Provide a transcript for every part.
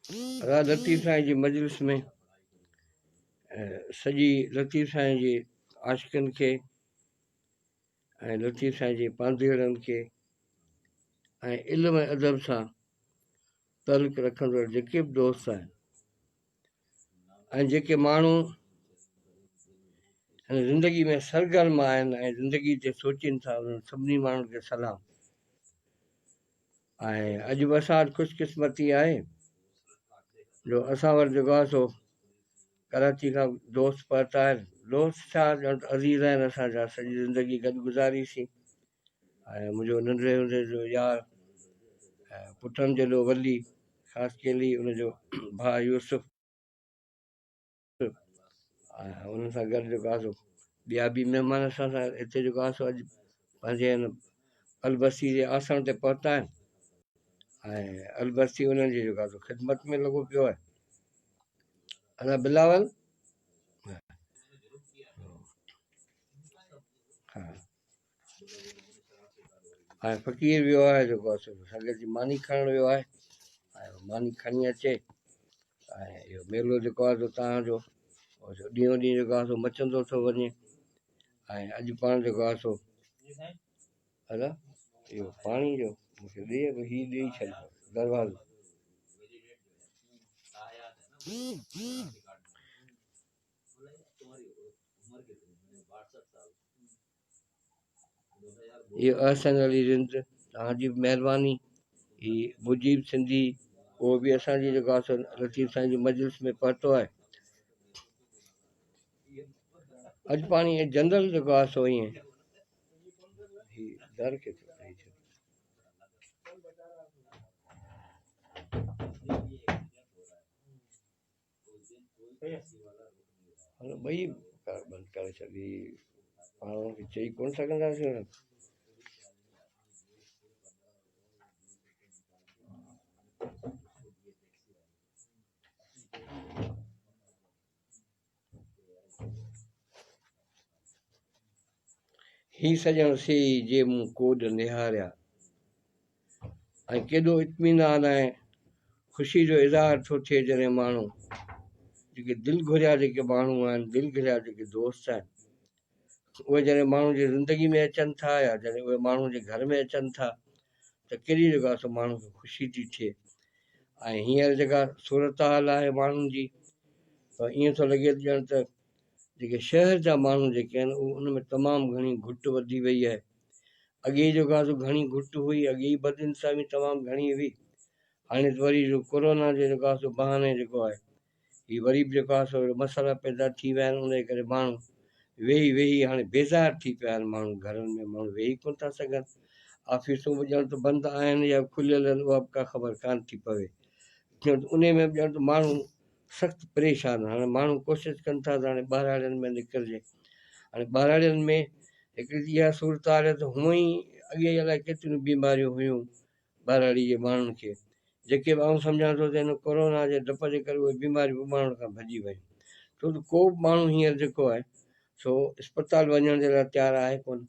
ادا لطيف سائين جي مجلس ۾ سڄي لطيف سائين جي عاشقن کي ۽ لطيف سائين جي پانڌيئڙن کي ۽ علم ۽ ادب سان تعلق رکندڙ جيڪي به دوست آهن ۽ جيڪي ماڻهو هن زندگي ۾ سرگرم آهن ۽ زندگي تي سوچين ٿا انهن سڀني ماڻهن کي سلام. ۽ اڄ به اسان وٽ خوش قسمتي آهي جو اسان وٽ جيڪو آهي سو ڪراچي کان دوست پهتا آهن. دوست ڇا ڄڻ ته عزيز آهن اسان جا، سڄي زندگي گڏ گذاريسين. ۽ منهنجو ننڍڙي هوندي جو يار ۽ پٽن جيڏو ولي خاصخيلي ان جو ڀاء يوسف ۽ ان سان گڏ جيڪو آهي سو ٻيا به مهمان اسان سان هتي جيڪو آهي سو اڄ پنهنجي هن البسي جي آسڻ تي پهتا آهن ۽ البسي انهن جي جيڪو آهي سو خدمت ۾ لڳو پيو آهي. ادا بلاول ها ۽ فقير ويو آهي جيڪو آهي سو سنگت جي ماني کڻڻ ويو آهي ۽ ماني کڻي اچي ۽ اهو ميلو جيڪو آهي سو تان جو ڏينهون ڏينهن جيڪو آهي سو مچندو ٿو وڃي ۽ اڄ پاڻ جيڪو آهي سو ادا اهو پاڻي جو مونکي ڏي هي ڏيئي ڇڏ دروازو. اهو احسن علي رند توهان جي به مهرباني. هي مجيب سنڌي اهو به اسان جي جيڪو آهي سو لطيف سائين جي مجلس ۾ پهتو آهي. اڄ پاڻي جنرل جيڪو آهي سو ائين هي در کي ٿو ڏئي ڇڏي. هلو ٻئي بند ڪري ڇڏي پاڻ ان کي چئي ڪونه سگهنداسين. هي سڄڻ سي ئي جي مون ڪوڏ نهاريا ۽ ڪيڏو اطمينان ۽ خوشي جو اظهار ٿو ٿئي جڏهن ماڻهو جيڪي دل گهريا جيڪي ماڻهو آهن دل گهريا جيڪي دوست آهن اهي جڏهن ماڻهو جي زندگي ۾ اچن ٿا يا جڏهن اهي ماڻهو جي گهر ۾ اچن ٿا ته ڪيڏي جيڪا سو ماڻهو کي خوشي ٿي ٿئي ۽ هينئر جيڪا صورتحال آهي ماڻهن جي ته ائين ٿو لڳي ته ڄڻ ته جيڪي شهر جا ماڻهو جيڪي آهن اهي ان ۾ تمام گهڻي گهٽ وڌي وئي آهي. اڳي ئي جيڪو آهي سو گهڻي گهٽ هئي، اڳي ئي بدانتظامي تمام گهڻي هئي، هاڻي ته وري جو ڪورونا جي جيڪو آهي سو بهاني جيڪو آهي هي وري به جيڪو آهي سو مسئلا پيدا ٿي ويا آهن ان جي ڪري ماڻهو ويهي ويهي هاڻي بيزار ٿي پيا آهن ماڻهو گهرن ۾ ماڻهو ويهي ڪونه ٿا سگهن آفيسون به ڄڻ ته بند آهن يا کليل آهن اها به ڪا خبر ڪانه ٿي پوي ڄڻ ته انهي ۾ به ڄڻ ته ماڻهو سخت پريشان هاڻي ماڻهو ڪوشش ڪن ٿا ته هاڻي ٻهراڙين ۾ نڪرجي هاڻي ٻهراڙين ۾ هڪڙي ته اها صورت حال آهي ته هونئن ئي اڳي ئي الائي ڪيتريون بيماريون هيون ٻهراڙي جي ماڻهن کي جيڪي به آئون سمجهان ٿو ته هن ڪورونا جي ڊپ جي ڪري اهي بيماريون به ماڻهن کان ڀڄي ويون ڇو ته ڪو به ماڻهو هينئر جيڪو آهي سو اسپتال وڃڻ جي لاء تيار آهي ڪونه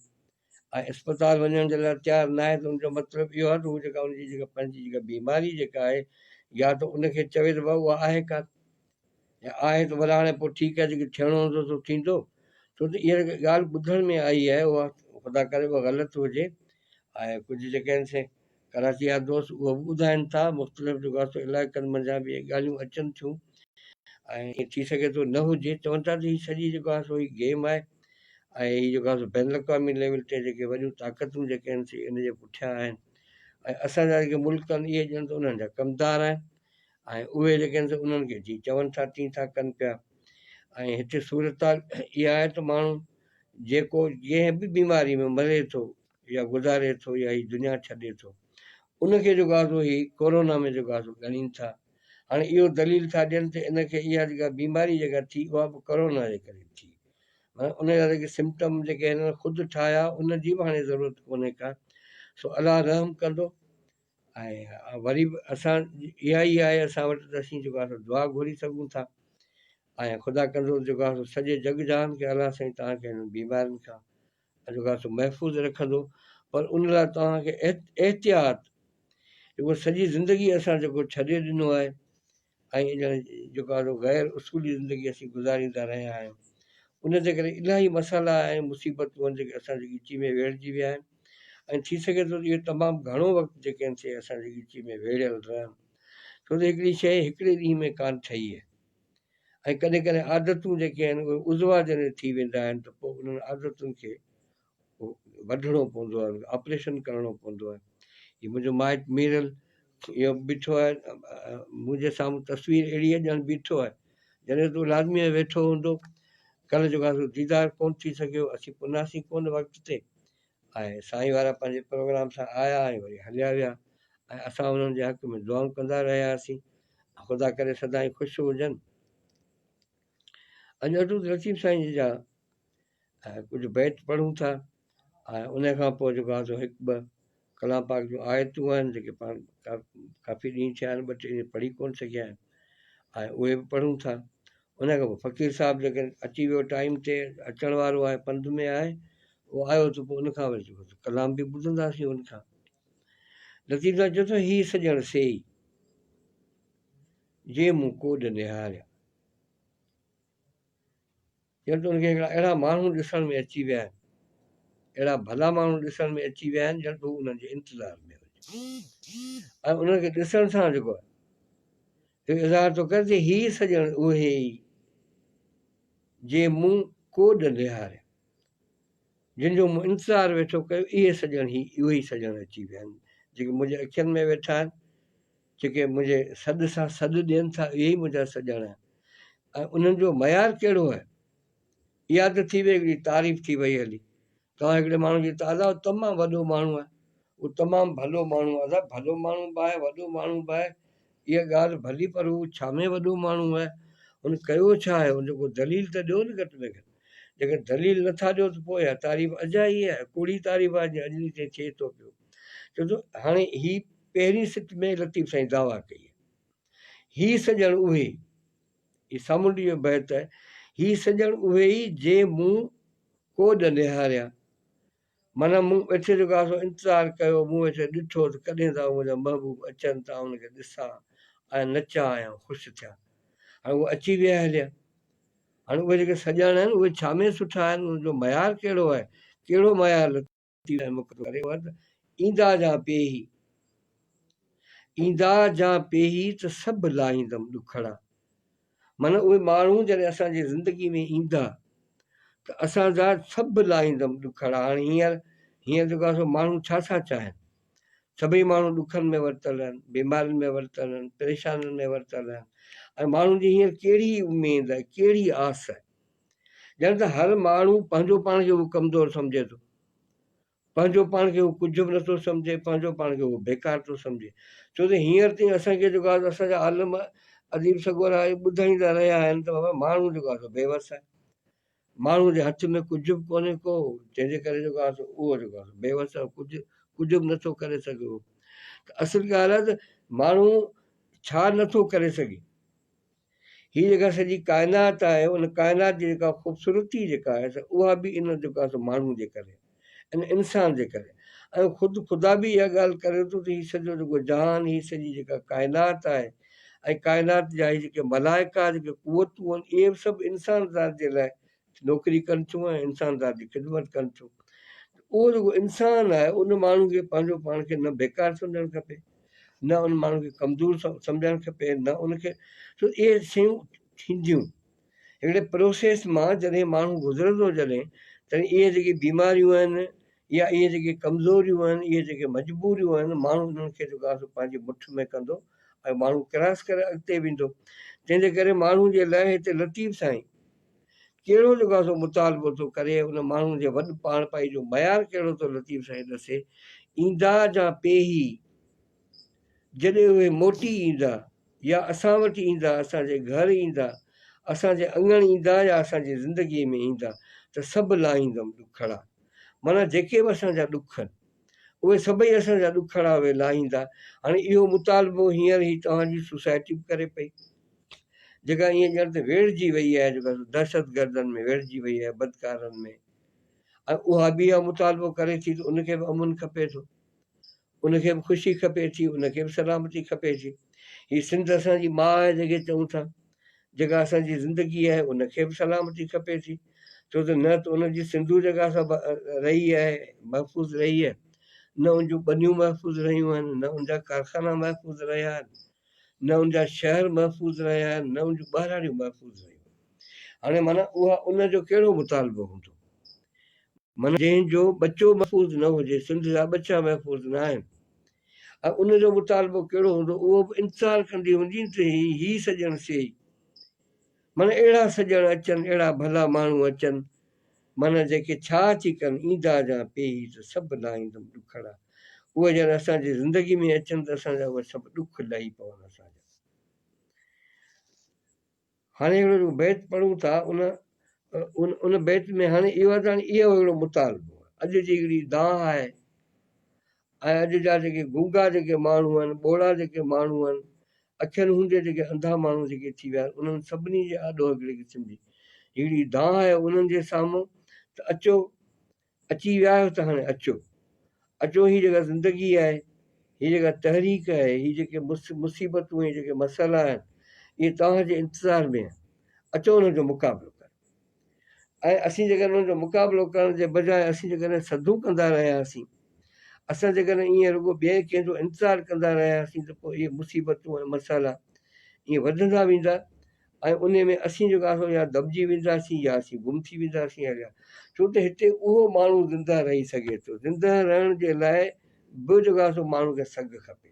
۽ اسپتال وڃڻ جي لاء تيار ناهي ته ان جو مطلب اهو آهي ته هو جيڪا ان جي جيڪا پنهنجي جيڪا بيماري جيڪا آهي يا ته ان کي چوي ته بابا اها آهي ڪانه يا آهي ته ڀلا هاڻي پوء ٺيڪ آهي جيڪي ٿيڻو هوندو سو ٿيندو ڇو ته اها جيڪا ڳالهه ٻڌڻ ۾ آئي آهي اها خدا ڪري اها غلط هجي ۽ ڪجهه جيڪي آهن سي ڪراچي جا دوست اهو به ٻڌائين ٿا مختلف جيڪو آهي سو علائقن منجهان به اهي ڳالهيون اچن ٿيون ۽ ائين ٿي سگهي ٿو نه هجي چون ٿا ته هي سڄي جيڪو آهي سو هي گيم آهي ۽ هي جيڪو آهي سو بين الاقوامي ليول تي جيڪي وڏيون طاقتون جيڪي آهن سي ان جي پٺيان آهن ۽ اسان جا جيڪي ملڪ آهن اهي ڄڻ ته انهن جا ڪمدار آهن ۽ اهي جيڪي آهن سي انهن کي جي چون ٿا تين ٿا ڪن پيا ۽ هتي صورتحال اها آهي ته ماڻهو جيڪو جنهن به بيماري ۾ مري ٿو يا گذاري ٿو يا هي دنيا ڇڏي ٿو ان کي جيڪو آهي سو هي ڪورونا ۾ جيڪو آهي سو ڳڻين ٿا هاڻي اهو دليل ٿا ڏين ته ان کي اها جيڪا بيماري جيڪا ٿي اها به ڪورونا جي ڪري ٿي معنيٰ ان جا جيڪي سمپٽم جيڪي هنن خود ٺاهيا ان جي به هاڻي ضرورت ڪونهي ڪا سو الله رحم ڪندو ۽ وري به اسان اها ئي آهي اسان وٽ ته اسين جيڪو آهي سو دعا گهري سگهون ٿا ۽ خدا ڪندو جيڪو آهي سو سڄي جڳ جهان کي الله سائين توهان کي هنن بيمارين کان جيڪو آهي سو محفوظ رکندو پر ان لاء توهان کي احتياط جيڪو سڄي زندگي اسان جيڪو ڇڏي ڏنو آهي. ۽ ڄڻ جيڪو آهي سو غير اصولي زندگي اسين گذاريندا رهيا آهيون. ان جي ڪري الاهي مسئلا ۽ مصيبتون آهن جيڪي اسان جي ڳچي ۾ ويڙهجي ويا آهن ۽ ٿي سگهي ٿو ته اهي تمام گهڻو وقت جيڪي آهن سي اسان جي ڳچي ۾ ويڙهيل رهن. ڇو ته هڪڙي شيء هڪڙي ڏينهن ۾ ڪانه ٺهي آهي ۽ ڪڏهن ڪڏهن عادتون جيڪي آهن اهي عضوا جڏهن ٿي ويندا آهن ته پوء انهن عادتن کي وڍڻو پوندو آهي، ان کي آپريشن ڪرڻو پوندو آهي. هي منهنجو مائٽ ميرل اهو بيٺو آهي، منهنجي سامهون تصوير اهڙي آهي ڄڻ بيٺو آهي. جڏهن ته لازمي ويٺو هوندو. ڪلهه جيڪو آهي سو ديدار ڪونه ٿي سگهيو، اسين پناسين ڪونه وقت تي ۽ سائين وارا پنهنجي پروگرام سان آيا ۽ وري هليا ويا ۽ اسان انهن جي حق ۾ دعائون ڪندا رهياسين. خدا ڪري سدائين خوش هجن. اڄ اٽو لطيف سائين جا ۽ ڪجهه بيت پڙهون ٿا ۽ ان کان پوء جيڪو آهي سو هڪ ٻه ڪلام پاڪ جون آيتون آهن جيڪي پاڻ ڪافي ڏينهن ٿيا آهن ٻه ٽي ڏينهن پڙهي ڪونه سگهيا آهن ۽ اهي به پڙهون ٿا ان کان پوء فقير صاحب جيڪڏهن اچي ويو ٽائيم تي اچڻ وارو آهي پنڌ ۾ آهي اهو آيو ته پوء ان کان وري جيڪو ڪلام به ٻڌنداسين ان کان لطيف صاحب چئي ٿو هي سڄڻ سي ئي جي مون ڪوڏ نهاريا ڄڻ ته ان کي هڪڙا اهڙا ماڻهو ڏسڻ ۾ اچي ويا آهن، اهڙا ڀلا ماڻهو ڏسڻ ۾ اچي ويا آهن ڄڻ ته هو انهن جي انتظار ۾ هجي ۽ انهن کي ڏسڻ سان جيڪو آهي اهو اظهار ٿو ڪري ته هي سڄڻ اهي ئي جي مون ڪوڏ نهاريا، جن جو مون انتظار ويٺو ڪيو، اهي سڄڻ هي اهي ئي سڄڻ اچي ويا آهن جيڪي منهنجي اکين ۾ ويٺا آهن، جيڪي منهنجي سڏ سان سڏ ڏين ٿا اهي ئي منهنجا سڄڻ آهن ۽ انهن جو معيار ڪهڙو آهي؟ اها ته ٿي وئي هڪڙي تعريف ٿي وئي هلي. توهان هڪڙي ماڻهو جي تعداد تمام وڏو ماڻهو آهي، اهو تمام ڀلو ماڻهو آهي، صاحب ڀلو ماڻهو به آهي وڏو ماڻهو به آهي، اها ڳالهه ڀلي پر هو ڇا ۾ وڏو ماڻهو آهي، هن ڪيو ڇا آهي، ان جو ڪو دليل ته ڏيو نه گهٽ ۾ گهٽ. جيڪڏهن دليل نٿا ڏيو ته پوء اها تعريف اجائي آهي، ڪوڙي تعريف آهي جيئن اڄ ڏينهن تائين ٿئي ٿو پيو. ڇو ته هاڻي هي پهرين سٽ ۾ لطيف سائين دعويٰ ڪئي آهي. هي سڄڻ اهي، هي سامونڊي جو بيت آهي، هي سڄڻ اهي ئي جي مون ڪوڏ نهاريا. معنيٰ مون ويٺي جيڪو آهي سو انتظار ڪيو، مون ويٺي ڏٺو ته ڪڏهن ٿا منهنجا محبوب اچن ته آئون انهن کي ڏسان ۽ نچان ۽ خوش ٿيان. هاڻي اهي اچي ويا هليا. هاڻي اهي جيڪي سڄڻ آهن اهي ڇا ۾ سٺا آهن، انهن جو معيار ڪهڙو آهي، ڪهڙو معيار ٿي ۽ مڪ ڪري ورد ايندا جا پيهي ايندا جا پيهي ته سڀ لاهيندم ڏکڙا معنيٰ اهي ماڻهو جڏهن اسان جي زندگي ۾ ايندا ته اسان جا سڀ لاهيندم ڏکڙا هاڻي هينئر هينئر جيڪو آهي سو ماڻهو ڇا ٿا چاهين سڀئي ماڻهو ڏکن ۾ ورتل آهن بيمارين ۾ ورتل آهن پريشانين ۾ ورتل آهن ۽ ماڻهن جي هينئر ڪهڙي اميد آهي ڪهڙي آس آهي ڄڻ ته هر ماڻهو پنهنجو پاڻ کي اهو ڪمزور سمجهي ٿو. پنهنجو پاڻ کي هو ڪجهه به نٿو سمجهي، پنهنجو پاڻ کي هو بيڪار ٿو سمجهي. ڇو ته هينئر تائين اسان کي جيڪو آهي اسان جا عالم اديب سڳورا اهي ٻڌائيندا رهيا آهن ته بابا ماڻهو جيڪو آهي سو بيوس آهي. ماڻهوء جي هٿ ۾ ڪجهه به ڪونهي ڪو، جنهن جي ڪري جيڪو آهي سو اهو جيڪو آهي سو بيوس آهي، ڪجهه ڪجهه به نٿو ڪري سگهي هو. ته اصل ڳالهه آهي ته ماڻهو ڇا نٿو ڪري سگهي؟ هي جيڪا سڄي ڪائنات آهي ان ڪائنات جي جيڪا خوبصورتي جيڪا آهي سا اها به ان جيڪو آهي سو ماڻهو جي ڪري ان انسان جي ڪري ۽ خود خدا به اها ڳالهه ڪري ٿو ته هي سڄو جيڪو جهان هي سڄي جيڪا ڪائنات آهي ۽ ڪائنات جا هي جيڪي ملائڪا جيڪي قوتون آهن اهي به سڀ انسان ذات جي لاء نوڪري ڪن ٿيون ۽ انسان ذات جي خدمت ڪن ٿيون اهو جيڪو انسان آهي ان ماڻهو کي پنهنجو پاڻ کي نه بيڪار سمجهڻ کپي نه ان ماڻهو کي ڪمزور سمجهڻ کپي نه ان کي ڇو اهي شيون ٿينديون هڪڙي پروسيس مان جڏهن ماڻهو گذرندو جڏهن تڏهن اهي جيڪي بيماريون آهن يا اهي جيڪي ڪمزوريون آهن اهي جيڪي مجبوريون آهن ماڻهو انهن کي جيڪو آهي سو پنهنجي مٺ ۾ ڪندو ۽ ماڻهو ڪراس ڪري اڳتي ويندو تنهن جي ڪري ماڻهو جي لاء هتي لطيف سائين ڪهڙو جيڪو آهي سو مطالبو ٿو ڪري، ان ماڻهو جي وڏ پاڻپائي جو معيار ڪهڙو ٿو لطيف سائين ڏسي، ايندا جا پيهي، جڏهن اهي موٽي ايندا يا اسان وٽ ايندا، اسان جي گهر ايندا، اسان جي اڱڻ ايندا يا اسان جي زندگيء ۾ ايندا ته سڀ لاهيندم ڏکڙا. معنيٰ جيڪي به اسان جا ڏک آهن، اهي سڀئي اسان جا ڏکڙا اهي لاهيندا. هاڻي اهو مطالبو هينئر هي توهان جي سوسائٽي به ڪري پئي. جيڪا ائين ڄڻ ته ويڙهجي وئي آهي جيڪا دهشتگردن ۾ ويڙهجي وئي آهي بدڪارن ۾ ۽ اها به اها مطالبو ڪري ٿي ته ان کي به امن کپي ٿو. ان کي به خوشي کپي ٿي، ان کي به سلامتي کپي ٿي. هي سنڌ اسان جي ماء آهي جنهن کي چئون ٿا، جيڪا اسان جي زندگي آهي ان کي به سلامتي کپي ٿي، ڇو ته نه ته ان جي سنڌو جيڪا سا رهي آهي، محفوظ رهي آهي، نه ان جون ٻنيون محفوظ رهيون آهن، نه ان جا ڪارخانا محفوظ رهيا آهن، نه ان جا شهر محفوظ رهيا آهن، نه ان جون ٻهراڙيون محفوظ رهيون آهن. هاڻي معنيٰ اها ان جو ڪهڙو مطالبو هوندو؟ معنيٰ جنهن جو ٻچو محفوظ نه هجي، سنڌ جا ٻچا محفوظ نه آهن ۽ ان جو مطالبو ڪهڙو هوندو؟ اهو به انتظار ڪندي هوندي ته هي سڄڻ سي ئي. معنيٰ اهڙا سڄڻ اچن، اهڙا ڀلا ماڻهو اچن، معنيٰ جيڪي ڇا اچي ڪن، ايندا جا پيهي ته سڀ لاهيندم ڏکڙا. اهي جڏهن اسان جي زندگي ۾ اچن ته اسان جا اهي سڀ ڏک لهي پون اسان جا. هاڻي هڪڙو جيڪو بيت پڙهون ٿا ان ان ان بيت ۾ هاڻي اهو آهي ته هاڻي اهو هڪڙو مطالبو آهي. اڄ جي هڪڙي دانهن آهي ۽ اڄ جا جيڪي گونگا جيڪي ماڻهو آهن، ٻوڙا جيڪي ماڻهو آهن، اکين هوندي جيڪي انڌا ماڻهو جيڪي ٿي ويا آهن، انهن سڀني جي آڏو هڪڙي قسم جي هڪڙي دانهن آهي انهن جي سامهون ته اچو، اچي ويا آهيو ته هاڻي اچو، اچو هي جيڪا زندگي آهي، هي جيڪا تحريڪ آهي، هي جيڪي مصيبتون هي جيڪي مسئلا آهن، اهي توهان جي انتظار ۾ آهن، اچو انهن جو مقابلو ڪريو. ۽ اسين جيڪڏهن انهن جو مقابلو ڪرڻ جي بجاء اسين جيڪڏهن سڌون ڪندا رهياسين، اسان جيڪڏهن ائين رڳو ٻئي ڪنهن جو انتظار ڪندا رهياسين ته پوء اهي مصيبتون ۽ مسئلا ائين وڌندا ويندا ۽ انهي ۾ اسين جيڪو آهي سو يا دٻجي وينداسين يا اسين گم ٿي وينداسين هليا ڇو ته هتي اهو ماڻهو زنده رهي سگهي ٿو زنده رهڻ جي لاء به جيڪو آهي سو ماڻهو کي سگهه کپي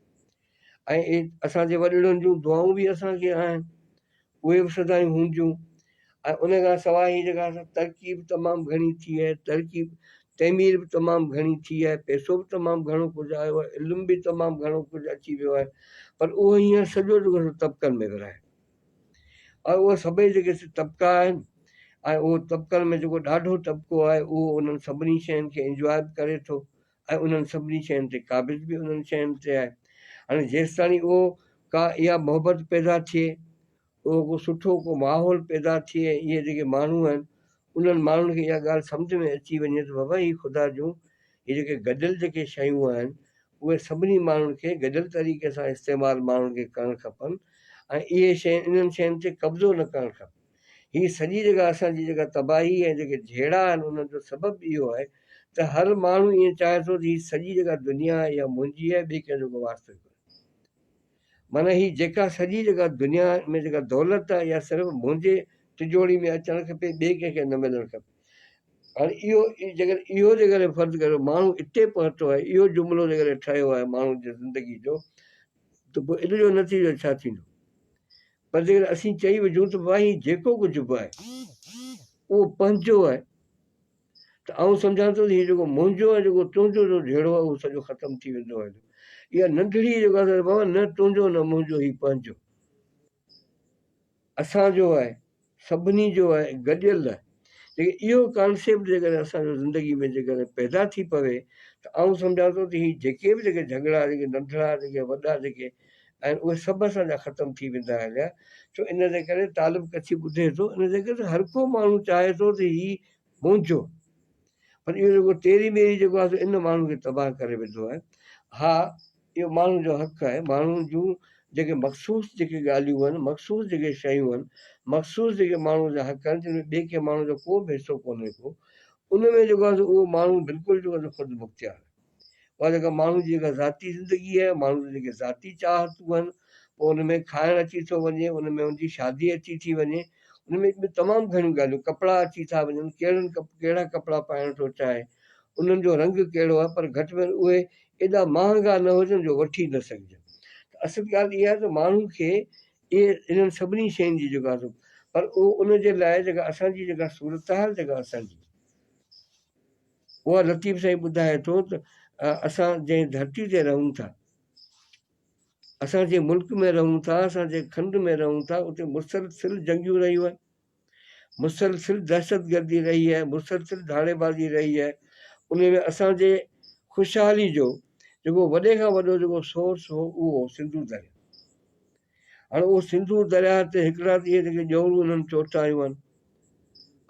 ۽ اسان جي وڏڙن جون دعائون به اسان کي آهن اهي به سدائين هونديون ۽ ان کان سواء هي جيڪا ترقي به تمام گهڻي ٿي آهي ترقي تعمير به تمام گهڻي ٿي آهي پئسو به تمام گهڻو ڪجهه آيو آهي علم به تمام گهڻو ڪجهه اچي ويو آهي پر اهو هينئر سڄو جيڪو طبقن ۾ ورهايل ۽ اهي سڀئي جيڪي سي طبقا آهن ۽ اهو طبقن ۾ جيڪو ڏاڍو طبقو آهي اهو انهن سڀني شين کي انجواء به ڪري ٿو ۽ انهن سڀني شين تي قابض به انهن شين تي آهي. هاڻي جيستاڻي اهو ڪا اها محبت پيدا ٿئي، اهو ڪو سٺو ڪو ماحول پيدا ٿئي ۽ اهي جيڪي ماڻهو آهن انهن ماڻهن کي اها ڳالهه سمجهه ۾ اچي وڃي ته بابا هي خدا جون هي جيڪي گڏيل جيڪي شيون آهن اهي سڀني ماڻهن کي گڏيل طريقي سان استعمال ماڻهن کي ڪرڻ کپن ۽ اهي شين انهن شين تي قبضو نه ڪرڻ کپي. هي سڄي جيڪا اسان جي جيڪا تباهي ۽ جيڪي جهيڙا آهن انهن جو سبب اهو آهي ته هر ماڻهو ائين چاهي ٿو ته هي سڄي جيڪا دنيا آهي اها منهنجي آهي ٻئي ڪنهن جو ڪو واسطو ئي ڪونهي. معنيٰ هي جيڪا سڄي جيڪا دنيا ۾ جيڪا دولت آهي اها صرف منهنجي ٽجوڙي ۾ اچڻ کپي ٻئي ڪنهن کي نه ملڻ کپي. هاڻي اهو جيڪڏهن اهو جيڪڏهن فرض ڪريو ماڻهو اتي پهتو آهي اهو جملو جيڪڏهن ٺهيو آهي ماڻهو جي زندگي جو ته پوء ان جو نتيجو ڇا ٿيندو؟ پر جيڪڏهن اسين چئي وجهون ته بابا هي جيڪو ڪجهه به آهي اهو پنهنجو آهي ته آئون سمجهان ٿو ته هي جيڪو منهنجو ۽ جيڪو تنهنجو جو جهيڙو آهي اهو سڄو ختم ٿي ويندو هليو. اها ننڍڙي جيڪا بابا نه تنهنجو نه منهنجو هي پنهنجو. اسان جو آهي، سڀني جو آهي، گڏيل آهي. جيڪڏهن اهو ڪانسيپٽ جيڪڏهن اسان جو زندگي ۾ جيڪڏهن پيدا ٿي پوي ته آئون سمجهان ٿو ته هي جيڪي به جيڪي جهڳڙا جيڪي ننڍڙا جيڪي وڏا جيڪي آهن اهي سڀ اسان جا ختم ٿي ويندا هليا. ڇو ان جي ڪري طالب ڪڇي ٻڌي ٿو ان جي ڪري هر ڪو ماڻهو چاهي ٿو ته هي منهنجو پر اهو جيڪو تيري ميري جيڪو آهي سو ان ماڻهو کي تباهه ڪري وڌو آهي. ها اهو ماڻهو جو حق آهي، ماڻهو جون جيڪي مخصوص جيڪي ڳالهيون آهن، مخصوص جيڪي شيون آهن، مخصوص جيڪي ماڻهو جا حق آهن جن ۾ ٻئي ڪنهن ماڻهو جو ڪو به حصو ڪونهي ڪو، ان ۾ جيڪو آهي سو اهو ماڻهو بلڪل جيڪو آهي سو خود مختيار آهي. اها جيڪا ماڻهو جي جيڪا ذاتي زندگي آهي، ماڻهو جون جيڪي ذاتي چاهتون آهن، پوء ان ۾ کائڻ اچي ٿو وڃي، ان ۾ ان جي شادي اچي ٿي وڃي، ان ۾ ٻيون تمام گهڻيون ڳالهيون، ڪپڙا اچي ٿا وڃن، ڪهڙن ڪهڙا ڪپڙا پائڻ ٿو چاهي، انهن جو رنگ ڪهڙو آهي، پر گهٽ ۾ گهٽ اهي ايڏا مهانگا نه هجن جو وٺي نه سگهجن. ته اصل ڳالهه اها آهي ته ماڻهو کي اهي انهن سڀني شين جي جيڪا سو پر اهو ان جي لاء جيڪا اسان جي جيڪا صورتحال جيڪا اسان جي اها لطيف سائين ٻڌائي ٿو ته اسان جنهن ڌرتي تي رهون ٿا اسان جنهن ملڪ ۾ رهون ٿا اسان جنهن کنڊ ۾ رهون ٿا اتي مسلسل جنگيون رهيون آهن مسلسل دهشتگردي رهي آهي، مسلسل ڌاڙيبازي رهي آهي، ان ۾ اسان جي خوشحالي جو جيڪو وڏي کان وڏو جيڪو سورس هو اهو هو سنڌو درياهه. هاڻي اهو سنڌو درياهه تي هڪڙا ته اهي جيڪي ڄورون انهن چوٽايون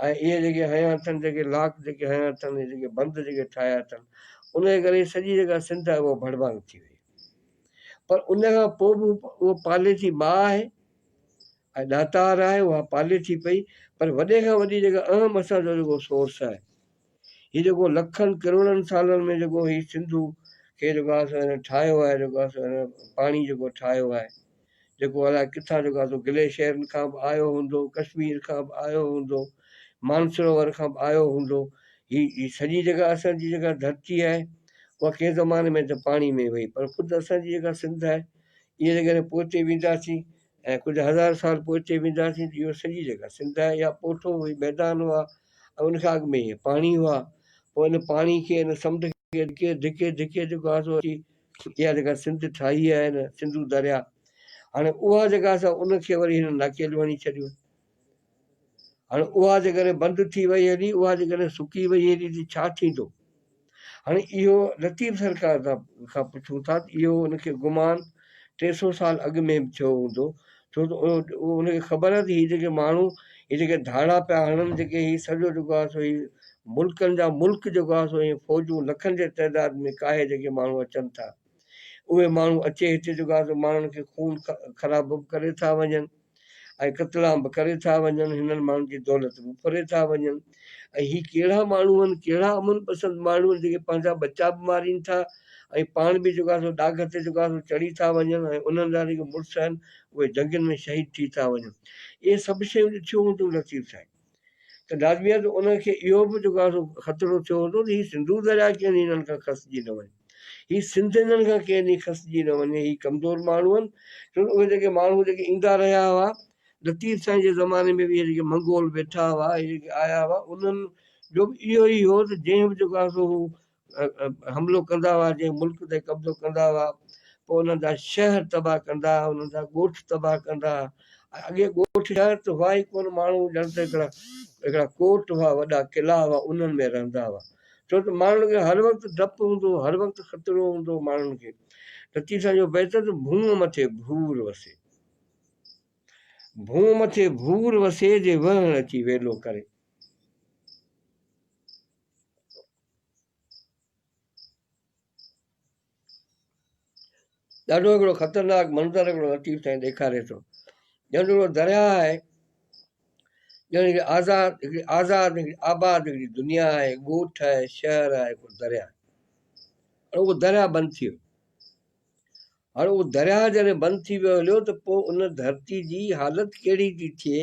آهن ۽ اهي جيڪي هنيا اٿن جيڪي لاڪ جيڪي هنيا اٿن اهي جيڪي بند جيڪي ٺاهيا اٿن ان جي ڪري سڄي جيڪا سنڌ آهي اها ڀڙڀانگ ٿي وئي. پر ان کان پوء به اهو پالي ٿي ماء آهي ۽ ڏاتار آهي اها پالي ٿي پئي پر وڏي کان وڏي جيڪا اهم اسان جو جيڪو سورس آهي هي جيڪو لکن ڪروڙن سالن ۾ جيڪو هي سنڌو کي جيڪو آهي سو هن ٺاهيو آهي جيڪو آهي سو هن پاڻي جيڪو ٺاهيو آهي جيڪو الائي ڪٿان جيڪو آهي سو گليشيئرن کان به آيو هوندو ڪشمير کان به آيو هوندو مانسروور کان به آيو هوندو هي هي سڄي جيڪا اسان جي جيڪا ڌرتي آهي اها ڪنهن زماني ۾ ته پاڻي ۾ وئي پر خود اسان جي جيڪا سنڌ آهي اها جيڪڏهن پوئتي وينداسين ۽ ڪجهه هزار سال پوئتي وينداسين ته اهو سڄي جيڪا سنڌ آهي اها پوٺو هئي ميدان هئا ۽ ان کان اڳ ۾ اهي پاڻي هئا پوء ان پاڻي کي ان سمنڊ کي ڌڪي ڌڪي ڌڪي جيڪو آهي سو اچي اها جيڪا سنڌ ٺاهي آهي نه سنڌو دريا هاڻي اها جيڪا سا ان کي وري هن ناڪيلون هڻي ڇڏيون هاڻي اها جيڪڏهن بند ٿي وئي هلي اها جيڪڏهن سڪي وئي هلي ته ڇا ٿيندو؟ هاڻي اهو لطيف سرڪار کان پڇون ٿا ته اهو ان کي گمان 300 سال اڳ ۾ به ٿيو هوندو ڇو ته ان کي خبر آهي ته هي جيڪي ماڻهو هي جيڪي ڌاڙا پيا هڻن جيڪي هي سڄو جيڪو آهي سو هي ملڪن جا ملڪ جيڪو آهي سو هي فوجون لکن جي تعداد ۾ ڪاهي جيڪي ماڻهو اچن ٿا اهي ماڻهو اچي هتي جيڪو آهي سو ماڻهن کي خون خرابو به ڪري ٿا وڃن ۽ قتلام به ڪري ٿا وڃن، هنن ماڻهن جي دولت به ڦري ٿا وڃن ۽ هي ڪهڙا ماڻهو آهن، ڪهڙا امن پسند ماڻهو آهن جيڪي پنهنجا ٻچا به مارين ٿا ۽ پاڻ به جيڪو آهي سو ڏاگهه تي جيڪو آهي سو چڙهي ٿا وڃن ۽ انهن جا جيڪي مڙس آهن اهي جنگين ۾ شهيد ٿي ٿا وڃن. اهي سڀ شيون ڏٺيون هونديون لطيف سائين ته لازمي آهي ته انهن کي اهو به جيڪو آهي سو خطرو ٿيو هوندو ته هي سنڌو درياء ڪنهن ڏينهن هنن کان کسجي نه وڃي. هي سنڌ هنن کان ڪنهن ڏينهن کسجي نه وڃي. هي ڪمزور ماڻهو آهن. ڇو ته اهي جيڪي ماڻهو جيڪي ايندا رهيا هئا، لطيف سائين جي زماني ۾ به اهي جيڪي منگول ويٺا هئا، اهي جيڪي آيا هئا، انهن جو به اهو ئي هو ته جنهن به جيڪو آهي سو هو حملو ڪندا هئا، جنهن ملڪ تي قبضو ڪندا هئا، پوء انهن جا شهر تباهه ڪندا هئا، انهن جا ڳوٺ تباهه ڪندا هئا. اڳي ڳوٺ شهر ته هئا ئي ڪونه، ماڻهو ڄڻ ته هڪڙا هڪڙا ڪوٽ هئا، وڏا قلعا هئا، انهن ۾ رهندا هئا. ڇو ته ماڻهن کي هر وقت ڊپ هوندو هو، هر وقت خطرو هوندو هو ماڻهن کي. لطيف سائين جو بيت ته ڀونء مٿي ڀور وسي، ڀونء مٿي ڀور وسي، جي وهڻ اچي ويلو ڪري. ڏاڍو هڪڙو خطرناڪ منظر هڪڙو لطيف سائين ڏيکاري ٿو. ڄڻ هڪڙو درياهه آهي، ڄڻ هڪڙي آزاد هڪڙي آزاد هڪڙي آباد هڪڙي دنيا آهي، ڳوٺ آهي، شهر آهي، هڪڙو درياهه آهي. هاڻي اهو درياهه بند ٿي ويو. هاڻي اهو درياهه جڏهن بند ٿي ويو هليو ته پوء ان ڌرتي جي حالت ڪهڙي ٿي ٿئي،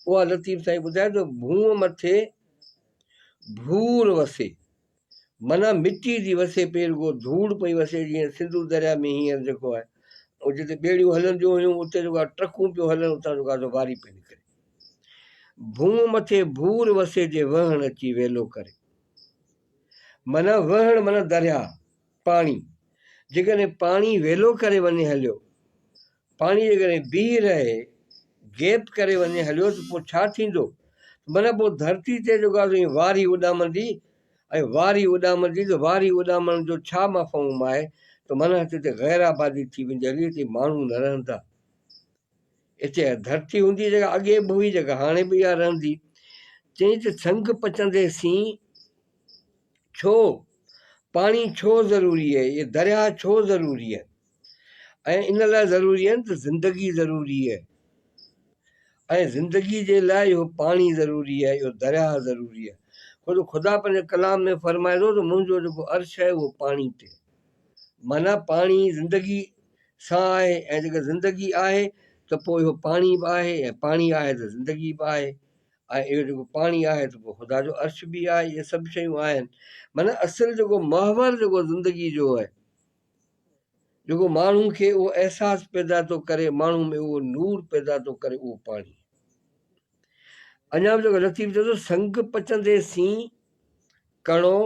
اها لطيف سائين ٻڌائي ٿو، ڀونء مٿي ڀور وسي. معنيٰ مٽي ٿي وسي پئي رڳو ڌوڙ پئي وسي جيئن سنڌو درياء ۾ هينئر جيڪو آهي اهو جتي ٻيڙيون هلنديون هيون اتي جيڪو آهي ٽرڪون پيون هلن اتان جيڪو آهي سو واري پئي نڪري. ڀونء مٿي ڀور وسي جي وهڻ اچي ويلو ڪري. معنيٰ وهڻ معنيٰ درياء، پاڻي. جيڪڏهن پاڻي ويلو ڪري وڃي هليو، پاڻي جيڪڏهن بيهي رهي، گيپ ڪري وڃي هليو ته پوء ڇا ٿيندو؟ معنيٰ پوء ڌرتي تي جيڪو آهي سو ائين واري اڏامندي ۽ واري اڏامندي ته واري اڏامڻ جو ڇا مفهوم آهي ته معنيٰ هتي غير آبادي ٿي ويندي هلي، هتي ماڻهو نه رهندا. هتي ڌرتي هوندي جيڪا اڳي به هئي جيڪا هاڻي به اها رهندي. چيائين ته سنگ پچندي سين ڇو؟ پاڻي ڇو ضروري آهي؟ اهي درياهه ڇو ضروري آهن؟ ۽ ان لاء ضروري آهن ته زندگي ضروري آهي ۽ زندگي جي لاء اهو پاڻي ضروري آهي اهو درياهه ضروري آهي خود خدا پنهنجي ڪلام ۾ فرمائي ٿو ته منهنجو جيڪو عرش آهي اهو پاڻي تي معنيٰ پاڻي زندگي سان آهي ۽ جيڪا زندگي آهي ته پوء اهو پاڻي به آهي ۽ پاڻي آهي ته زندگي به آهي ۽ اهو جيڪو پاڻي آهي ته پوء خدا جو عرش به آهي اهي سڀ شيون آهن معنيٰ اصل جيڪو محور جيڪو زندگي جو آهي جيڪو ماڻهو کي اهو احساس پيدا ٿو ڪري، ماڻهو ۾ اهو نور پيدا ٿو ڪري اهو پاڻي. اڃا به جيڪو لطيف چوي ٿو سنگ پچندي سين ڪڻو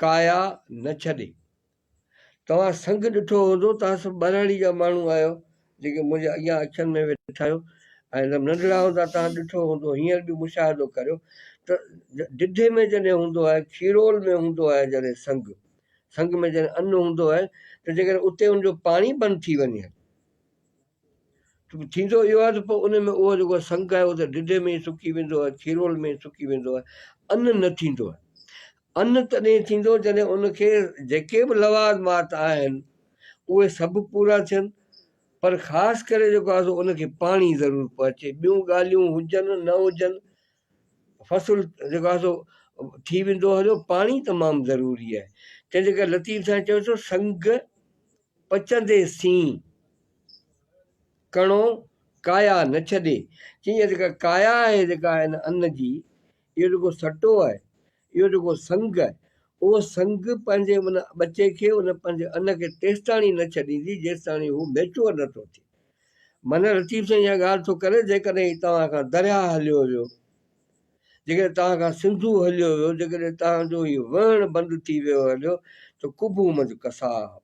ڪايا نه ڇڏي. توهان سنگ ڏٺو هوندو، توهان سڀ ٻهراڙي جا ماڻهو آهيو جيڪي منهنجي اڳيان اکين ۾ ويٺا آهيو ۽ ننڍڙا هوندا توهان ڏٺو هوندو هينئر به مشاهدو ڪريو ته ڊڍي ۾ جڏهن هوندو آهي کيرول ۾ هوندو آهي جڏهن سنگ سنگ ۾ جڏهن ان هوندو آهي ته جيڪڏهن اتي ان جو پاڻي بند ٿي وڃي ته ٿيندو اهو آهي ته پوء ان ۾ اهو جيڪو سنگ آهي اهو ته ڊڍي ۾ ئي سڪي ويندو آهي کيرول ۾ ئي سڪي ويندو آهي ان نه ٿيندو آهي. ان تڏهن ٿيندو جڏهن ان کي جيڪي به لوازمات آهن اهي سڀ پورا ٿين پر خاص ڪري جيڪو آهي سو ان کي پاڻي ضرور پهچي ٻيون ڳالهيون هجن نه هجن فصل جيڪو آهي سو ٿي ويندو هليو پاڻي تمام ضروري آهي تنهن جي ڪري لطيف سائين چيو ٿو سنگ پچندي سين ڪڻو ڪايا نه ڇڏي چي اها جيڪا ڪايا آهي جيڪا هن ان جي اهو جيڪو سٽو آهي اهو جيڪو سنگ آهي اهو سنگ پنهنجي ان ٻچي کي ان پنهنجي ان کي تيستاڻي نه ڇڏيندي جيستاڻي هو ميچوئر نه ٿو ٿئي. معنيٰ لطيف سائين اها ڳالهه ٿو ڪري جيڪڏهن هي توهان کان درياهه هليو ويو، جيڪڏهن توهان کان سنڌو هليو ويو، جيڪڏهن توهان جو هي وهڻ بند ٿي ويو هليو ته قبون منجهه ڪساب،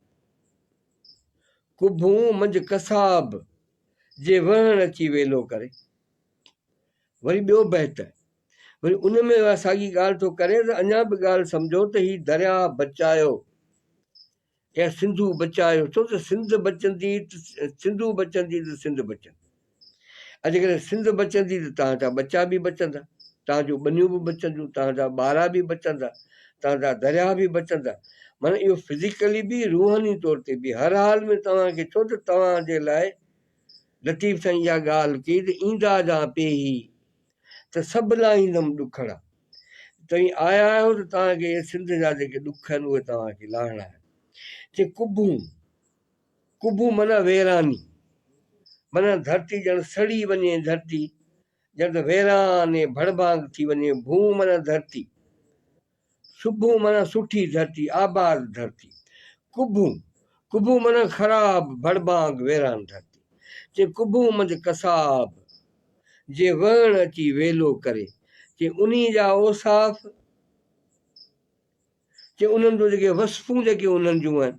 قبون منجهه ڪساب جي وهڻ اچي ويلو ڪري. وري ٻيو بيت وري ان ۾ اها ساڳي ڳالهه ٿو ڪري ته اڃا به ڳالهه سمجهو ته هي درياهه بچايو يا سنڌو بچايو ڇو ته سنڌ بچندي ته سنڌو بچندي ته سنڌ بچندي ۽ جيڪڏهن سنڌ بچندي ته توهان جا ٻچا به بچندا توهان جون ٻنيون به بچنديون توهان جا ٻارا به بچندا توهان جا درياهه به بچندا معنی اهو فزيڪلي به روحاني طور تي به هر حال ۾ توهان کي ڇو ته توهان جي لاء لطيف سائين اها ڳالهه ڪئي ته ايندا جا پيهي ته سڀ لاهيندم ڏکڙا. توهين آيا آهيو ته توهان کي اهي سنڌ جا جيڪي ڏک آهن اهي توهان کي لاهڻا آهن. چي قبون، قبون معنيٰ ويراني، معنيٰ ڌرتي ڄڻ سڙي وڃي ڌرتي ڄڻ ته ويران ۽ ڀڙڀانگ ٿي وڃي، ڀون معنيٰ ڌرتي. سڀون معنيٰ سٺي ڌرتي، آباد ڌرتي. ڪڀون، ڪڀون معنيٰ خراب، ڀڙڀانگ، ويران ڌرتي. چي ڪڀون منجهه ڪساب، جي وهڻ اچي ويلو ڪري. چي انهي جا اوصاف، چي انهن جون جيڪي وصفون جيڪي انهن جون آهن.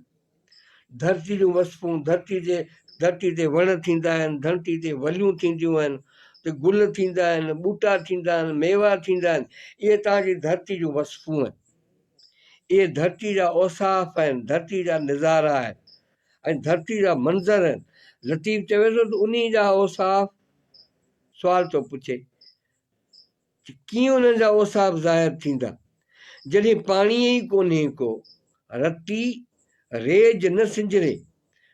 ڌرتي جون وصفون، ڌرتي جي ڌرتي تي وڻ ٿيندا آهن، ڌرتي تي وليون ٿينديون آهن، اتي گل ٿيندا آهن، ٻوٽا ٿيندا آهن، ميوا ٿيندا آهن، اهي توهان جي ڌرتي جون وصفون آهن. اهي ڌرتي جا اوصاف آهن، ڌرتي جا نظارا آهن ۽ ڌرتي جا منظر آهن. لطيف چوي ٿو ته انهي جا اوصاف سوال ٿو پڇي. ته ڪيئن انهن جا اوصاف ظاهر ٿيندا، جڏهن پاڻي ئي ڪونهي ڪو، رتي ريج نه سنجري.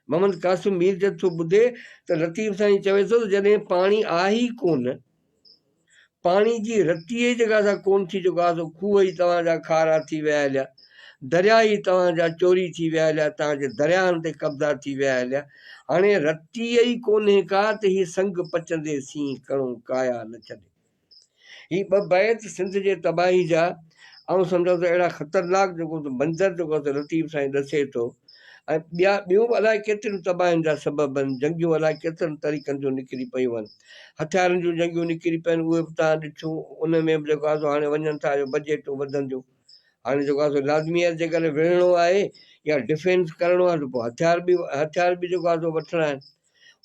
محمد قاسم ميرجت ٿو ٻڌي ته لطيف سائين چوي ٿو ته جڏهن پاڻي آهي ئي ڪونه، پاڻي جي رتي ئي جيڪا سا ڪونه ٿي جيڪا سو کوهه ئي توهان جا کارا ٿي ويا هليا، درياء ئي توهان جا چوري ٿي ويا هليا، توهان جي درياهن تي قبضا ٿي ويا هليا، هاڻي رتي ئي ڪونهي ڪا ته هي سنگ پچندي سين ڪڻو ڪايا نه ڇڏي. هي ٻه بيت سنڌ جي تباهي جا آئون سمجهان ٿو اهڙا خطرناڪ جيڪو منظر جيڪو لطيف سائين ڏسي ٿو ۽ ٻيا ٻيون به الائي ڪيتريون تباهين جا سبب آهن جنگيون الائي ڪيترن طريقن جون نڪري پيون آهن هٿيارن جون جنگيون نڪري پيون آهن اهي به توهان ڏٺيون ان ۾ به جيڪو آهي سو هاڻي وڃن ٿا جو بجيٽون وڌنديون هاڻي جيڪو آهي سو لازمي آهي جيڪڏهن وڙهڻو آهي يا ڊفينس ڪرڻو آهي ته پوء هٿيار به هٿيار به جيڪو آهي سو وٺڻا آهن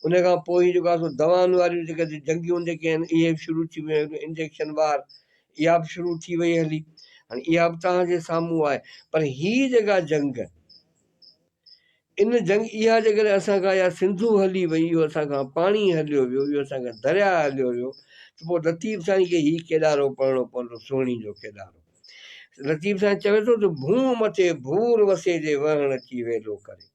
ان کان پوء هي جيڪو آهي سو دوائن واريون جيڪي جنگيون جيڪي آهن اهي به شروع ٿي ويون آهن انجيڪشن وار اها به شروع ٿي وئي هلي هاڻي اها به توهان جي سامهون آهي پر هي جيڪا جنگ ان جنگ اها جيڪڏهن اسان کان اها سنڌو هلي وئي اهو اسان کان پاڻي هليو ويو اهو اسان کان درياء هليو ويو ته پوء لطيف سائين کي هي ڪيڏارو پڙهڻو پوندو سهڻي جو ڪيڏارو لطيف سائين چوي ٿو ته ڀونء مٿي ڀور وسي جي وهڻ اچي ويلو ڪري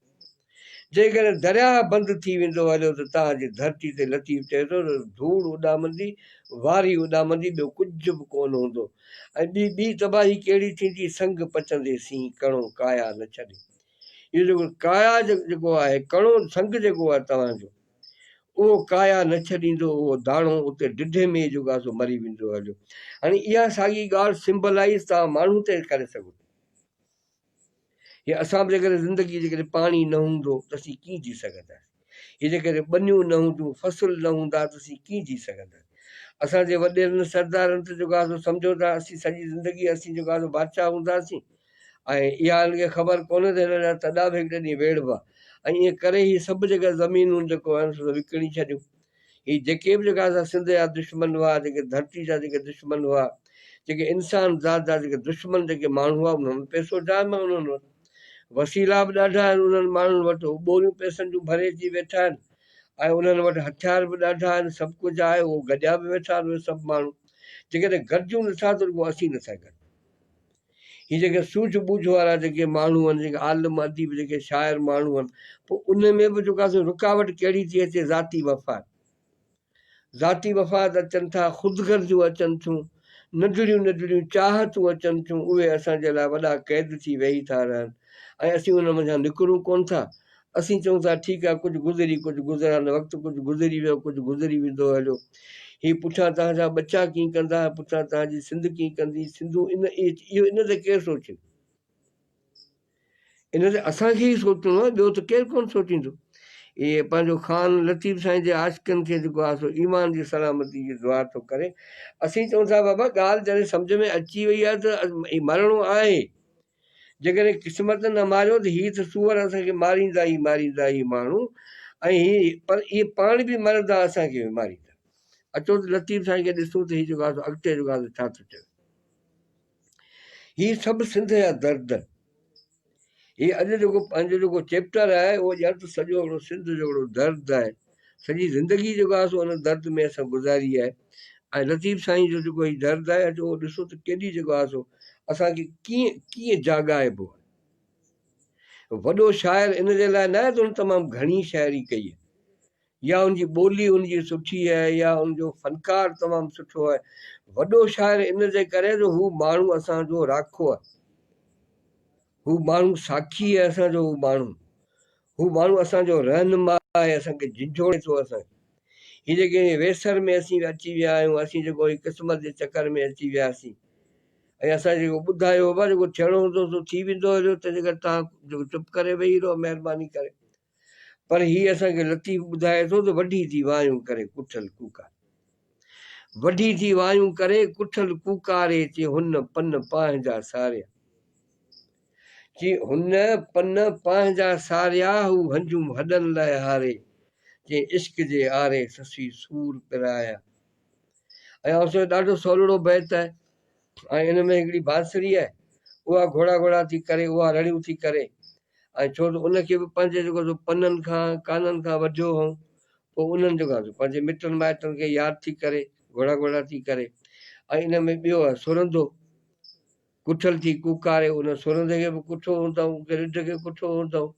جيڪڏهن درياهه بند ٿي ويندو هليو ته توهان جي ڌرتي تي لطيف چئي ٿو ته ڌوڙ اڏامندي، واري اڏامندي، ٻيو ڪجهه به ڪونه هوندو ۽ ٻي ٻي تباهي ڪهڙي ٿيندي، سنگ پچندي سين ڪڻو ڪايا نه ڇڏي. اهو جيڪو ڪايا جيڪو آهي، ڪڻو سنگ جيڪو آهي توهان جو، اهو ڪايا نه ڇڏيندو، اهو داڻو اتي ڊڍي ۾ ئي جيڪو آهي سو مري ويندو هليو. هاڻي اها ساڳي ڳالهه سمبلائيز توهان ماڻهو تي ڪري سگهو ٿا. هي اسان به جيڪڏهن زندگي جيڪڏهن پاڻي نه هوندو ته اسين ڪيئن جي سگهنداسين؟ هي جيڪڏهن ٻنيون نه هونديون، فصل نه هوندا ته اسين ڪيئن جي سگهنداسين؟ اسان جي وڏيرن سردارن ته جيڪو آهي سو سمجهيو ته اسين سڄي زندگي اسين جيڪو آهي سو بادشاهه هونداسين ۽ اها هنن کي خبر ڪونهي ته هنن جا تڏا به هڪڙي ڏينهن ويڙهبا ۽ ائين ڪري هي سڀ جيڪا زمينون جيڪو آهن سو وڪڻي ڇڏيون. هي جيڪي به جيڪا اسان سنڌ جا دشمن هئا، جيڪي ڌرتي جا جيڪي دشمن هئا، جيڪي انسان ذات جا جيڪي دشمن جيڪي ماڻهو هئا، انهن وٽ پئسو جام آهي، انهن وٽ وسيلا به ڏاڍا آهن، انهن ماڻهن وٽ هو ٻوريون پئسن جون ڀري اچي ويٺا آهن ۽ انهن وٽ هٿيار به ڏاڍا آهن، سڀ ڪجهه آهي، اهو گڏيا به ويٺا آهن اهي سڀ ماڻهو. جيڪڏهن گڏجون نٿا ته رڳو اسين نٿا گڏجون. هي جيڪي سوجهه ٻوجهه وارا جيڪي ماڻهو آهن، جيڪي عالم اديب جيڪي شاعر ماڻهو آهن، پوء ان ۾ به جيڪو آهي سو رڪاوٽ ڪهڙي ٿي اچي ذاتي مفاد. ذاتي مفاد اچن ٿا، خود غرضيون اچن ٿيون، ننڍڙيون ننڍڙيون چاهتون اچن ٿيون، اهي اسان جي لاء وڏا قيد ٿي ويهي ٿا رهن ۽ اسين انهن منجهان نڪرون ڪونه ٿا. اسين چئون ٿا ٺيڪ آهي ڪجهه گذري ڪجهه گذران وقت ڪجهه گذري ويو ڪجهه گذري ويندو هليو. هي پٺيان توهان جا ٻچا ڪيئن ڪندا، پٺيان توهان جي سنڌ ڪيئن ڪندي، سنڌو ان اهو ان تي ڪير سوچي؟ ان تي اسان کي ئي سوچڻو آهي ٻيو ته ڪير ڪونه سوچيندو. اهي پنهنجو خان لطيف سائين جي عاشقن کي جيڪو آهي سو ايمان جي سلامتي جي دعا ٿو ڪري. اسين چئون ٿا بابا ڳالهه جڏهن سمجهه ۾ اچي وئي آهي ته مرڻو آهي. جيڪڏهن قسمت نه ماريو ته هي ته سوئر اسان کي ماريندا ئي ماريندا هي ماڻهو ۽ هي پر اهي پاڻ به مرندا اسان کي به ماريندا. اچو ته لطيف سائين کي ڏسون ته هي جيڪو آهي سو اڳتي جيڪو آهي سو ڇا ٿو چوي. هي سڀ سنڌ جا درد آهن. هي اڄ جيڪو پنهنجو جيڪو چيپٽر آهي اهو ڄڻ ته سڄو هڪڙو سنڌ جو هڪڙو درد آهي. سڄي زندگي جيڪو آهي سو ان درد ۾ اسان گذاري آهي ۽ لطيف سائين جو جيڪو هي درد آهي اچو اهو ڏسو ته ڪيڏي جيڪو آهي سو اسان کي ڪيئن ڪيئن جاڳائبو آهي. وڏو شاعر ان جي لاء نه آهي ته هن تمام گهڻي شاعري ڪئي آهي يا ان جي ٻولي ان جي سٺي آهي يا ان جو فنڪار تمام سٺو آهي. وڏو شاعر ان جي ڪري جو هو ماڻهو اسان جو راکو آهي. هو ماڻهو ساکي آهي اسان جو هو ماڻهو. هو ماڻهو اسان جو رهنما آهي اسان کي جهنجهوڙي ٿو اسان کي. هي جيڪي ويسر ۾ اسين اچي ويا آهيون اسين جيڪو هي قسمت جي چڪر ۾ اچي وياسين ۽ اسان جيڪو ٻڌايو بابا جيڪو ٿيڻو هوندو سو ٿي ويندو هليو تنهنجي ڪري توهان جيڪو چپ ڪري ويهي رهو مهرباني ڪري. پر هي اسان کي لطيف ٻڌائي ٿو ته وڍي ٿي وايون ڪري ڪٺل ڪوڪاري. وڍي ٿي وايون ڪري ڪٺل ڪوڪاري چي هن پن پنهنجا ساريا. چي هن پن پنهنجا ساريا هو هنجون هڏن لئه هاري. چي عشق جي آري سسي سور پرايا. ۽ آئون سمجهان ڏاڍو سولڙو بيت آهي ۽ ان ۾ هڪڙي بانسري آهي اها گهوڙا گهوڙا ٿي ڪري اها رڙيون ٿي ڪري ۽ ڇو ته ان کي به پنهنجي جيڪو سو پنن کان ڪانن کان وڍيو هئائون پوء انهن جيڪو آهي سو پنهنجي مٽن مائٽن کي ياد ٿي ڪري گهوڙا گهوڙا ٿي ڪري ۽ ان ۾ ٻيو آهي سرندو ڪٺل ٿي ڪوڪاري ان سرندي کي به ڪٺو هوندائون ڪنهن رڍ کي ڪٺو هوندائون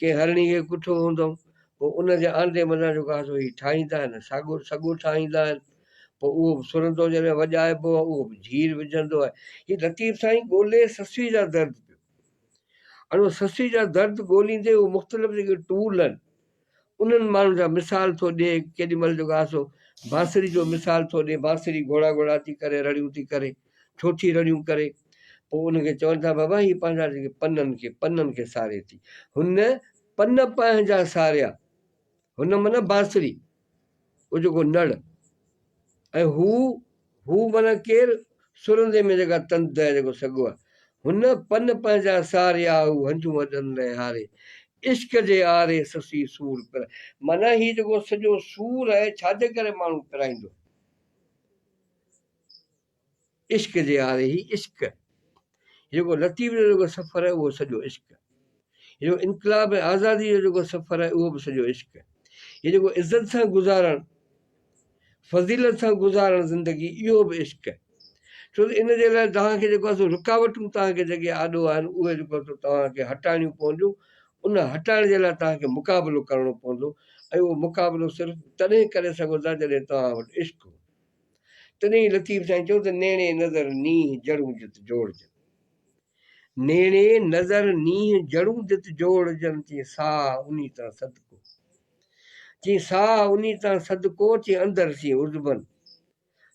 ڪنهن هرڻي کي ڪٺو هوندائون پوء ان جي آنڊي منجهان جيڪو آهي سو هي ٺاهيندا آهن ساڳو سڳو ٺاهيندا آهن پوء اهو به سرندو جڏهن وڄائبو آهي اهو به جهير وجهندو آهي هي لطيف سائين ڳولي سسئي جا درد پيو ۽ اهو سسئي جا درد ڳوليندي اهو مختلف جيڪي ٽول آهن انهن ماڻهن جا مثال ٿو ڏئي ڪيڏي مهل جيڪو آهي سو بانسري جو مثال ٿو ڏئي بانسري گهوڙا گهوڙا ٿي ڪري رڙيون ٿي ڪري ڇو ٿي رڙيون ڪري پوء ان کي چون ٿا بابا هي پنهنجا جيڪي پنن کي پنن کي ساري ٿي هن پن پنهنجا ساريا هن معنيٰ بانسري اهو جيڪو نڙ ۽ هو هو معنيٰ ڪير سرندي ۾ جيڪا تند آهي جيڪو سڳو آهي هن پن پنهنجا ساريا هو هنجون هڏن لئه هاري عشق جي آري سسي سور پر معنيٰ هي جيڪو سڄو سور آهي ڇا جي ڪري ماڻهو پرائيندو عشق جي آري هي عشق جيڪو لطيف جو جيڪو سفر آهي اهو سڄو عشق هي جيڪو انقلاب ۽ آزادي جو جيڪو سفر آهي اهو به سڄو عشق هي جيڪو عزت سان گذارڻ فضيلت سان گذارڻ زندگي اهو به عشق ڇو ته ان جي لاء توهان کي جيڪو آهي سو رڪاوٽون توهان کي جيڪي آڏو آهن اهي جيڪو آهي سو توهان کي هٽائڻيون پونديون ان هٽائڻ جي لاء توهان کي مقابلو ڪرڻو پوندو ۽ اهو مقابلو صرف تڏهن ڪري سگهو ٿا جڏهن توهان وٽ عشق هو تڏهن ئي لطيف سائين چيو ته نيڻي نظر نينهن جڙون جت جوڙجن. نيڻي نظر نينهن جڙون جت جوڙجن چي ساهه انهي تان صدقو. چي ساهه انهي تان صدقو چي اندر سين عضون.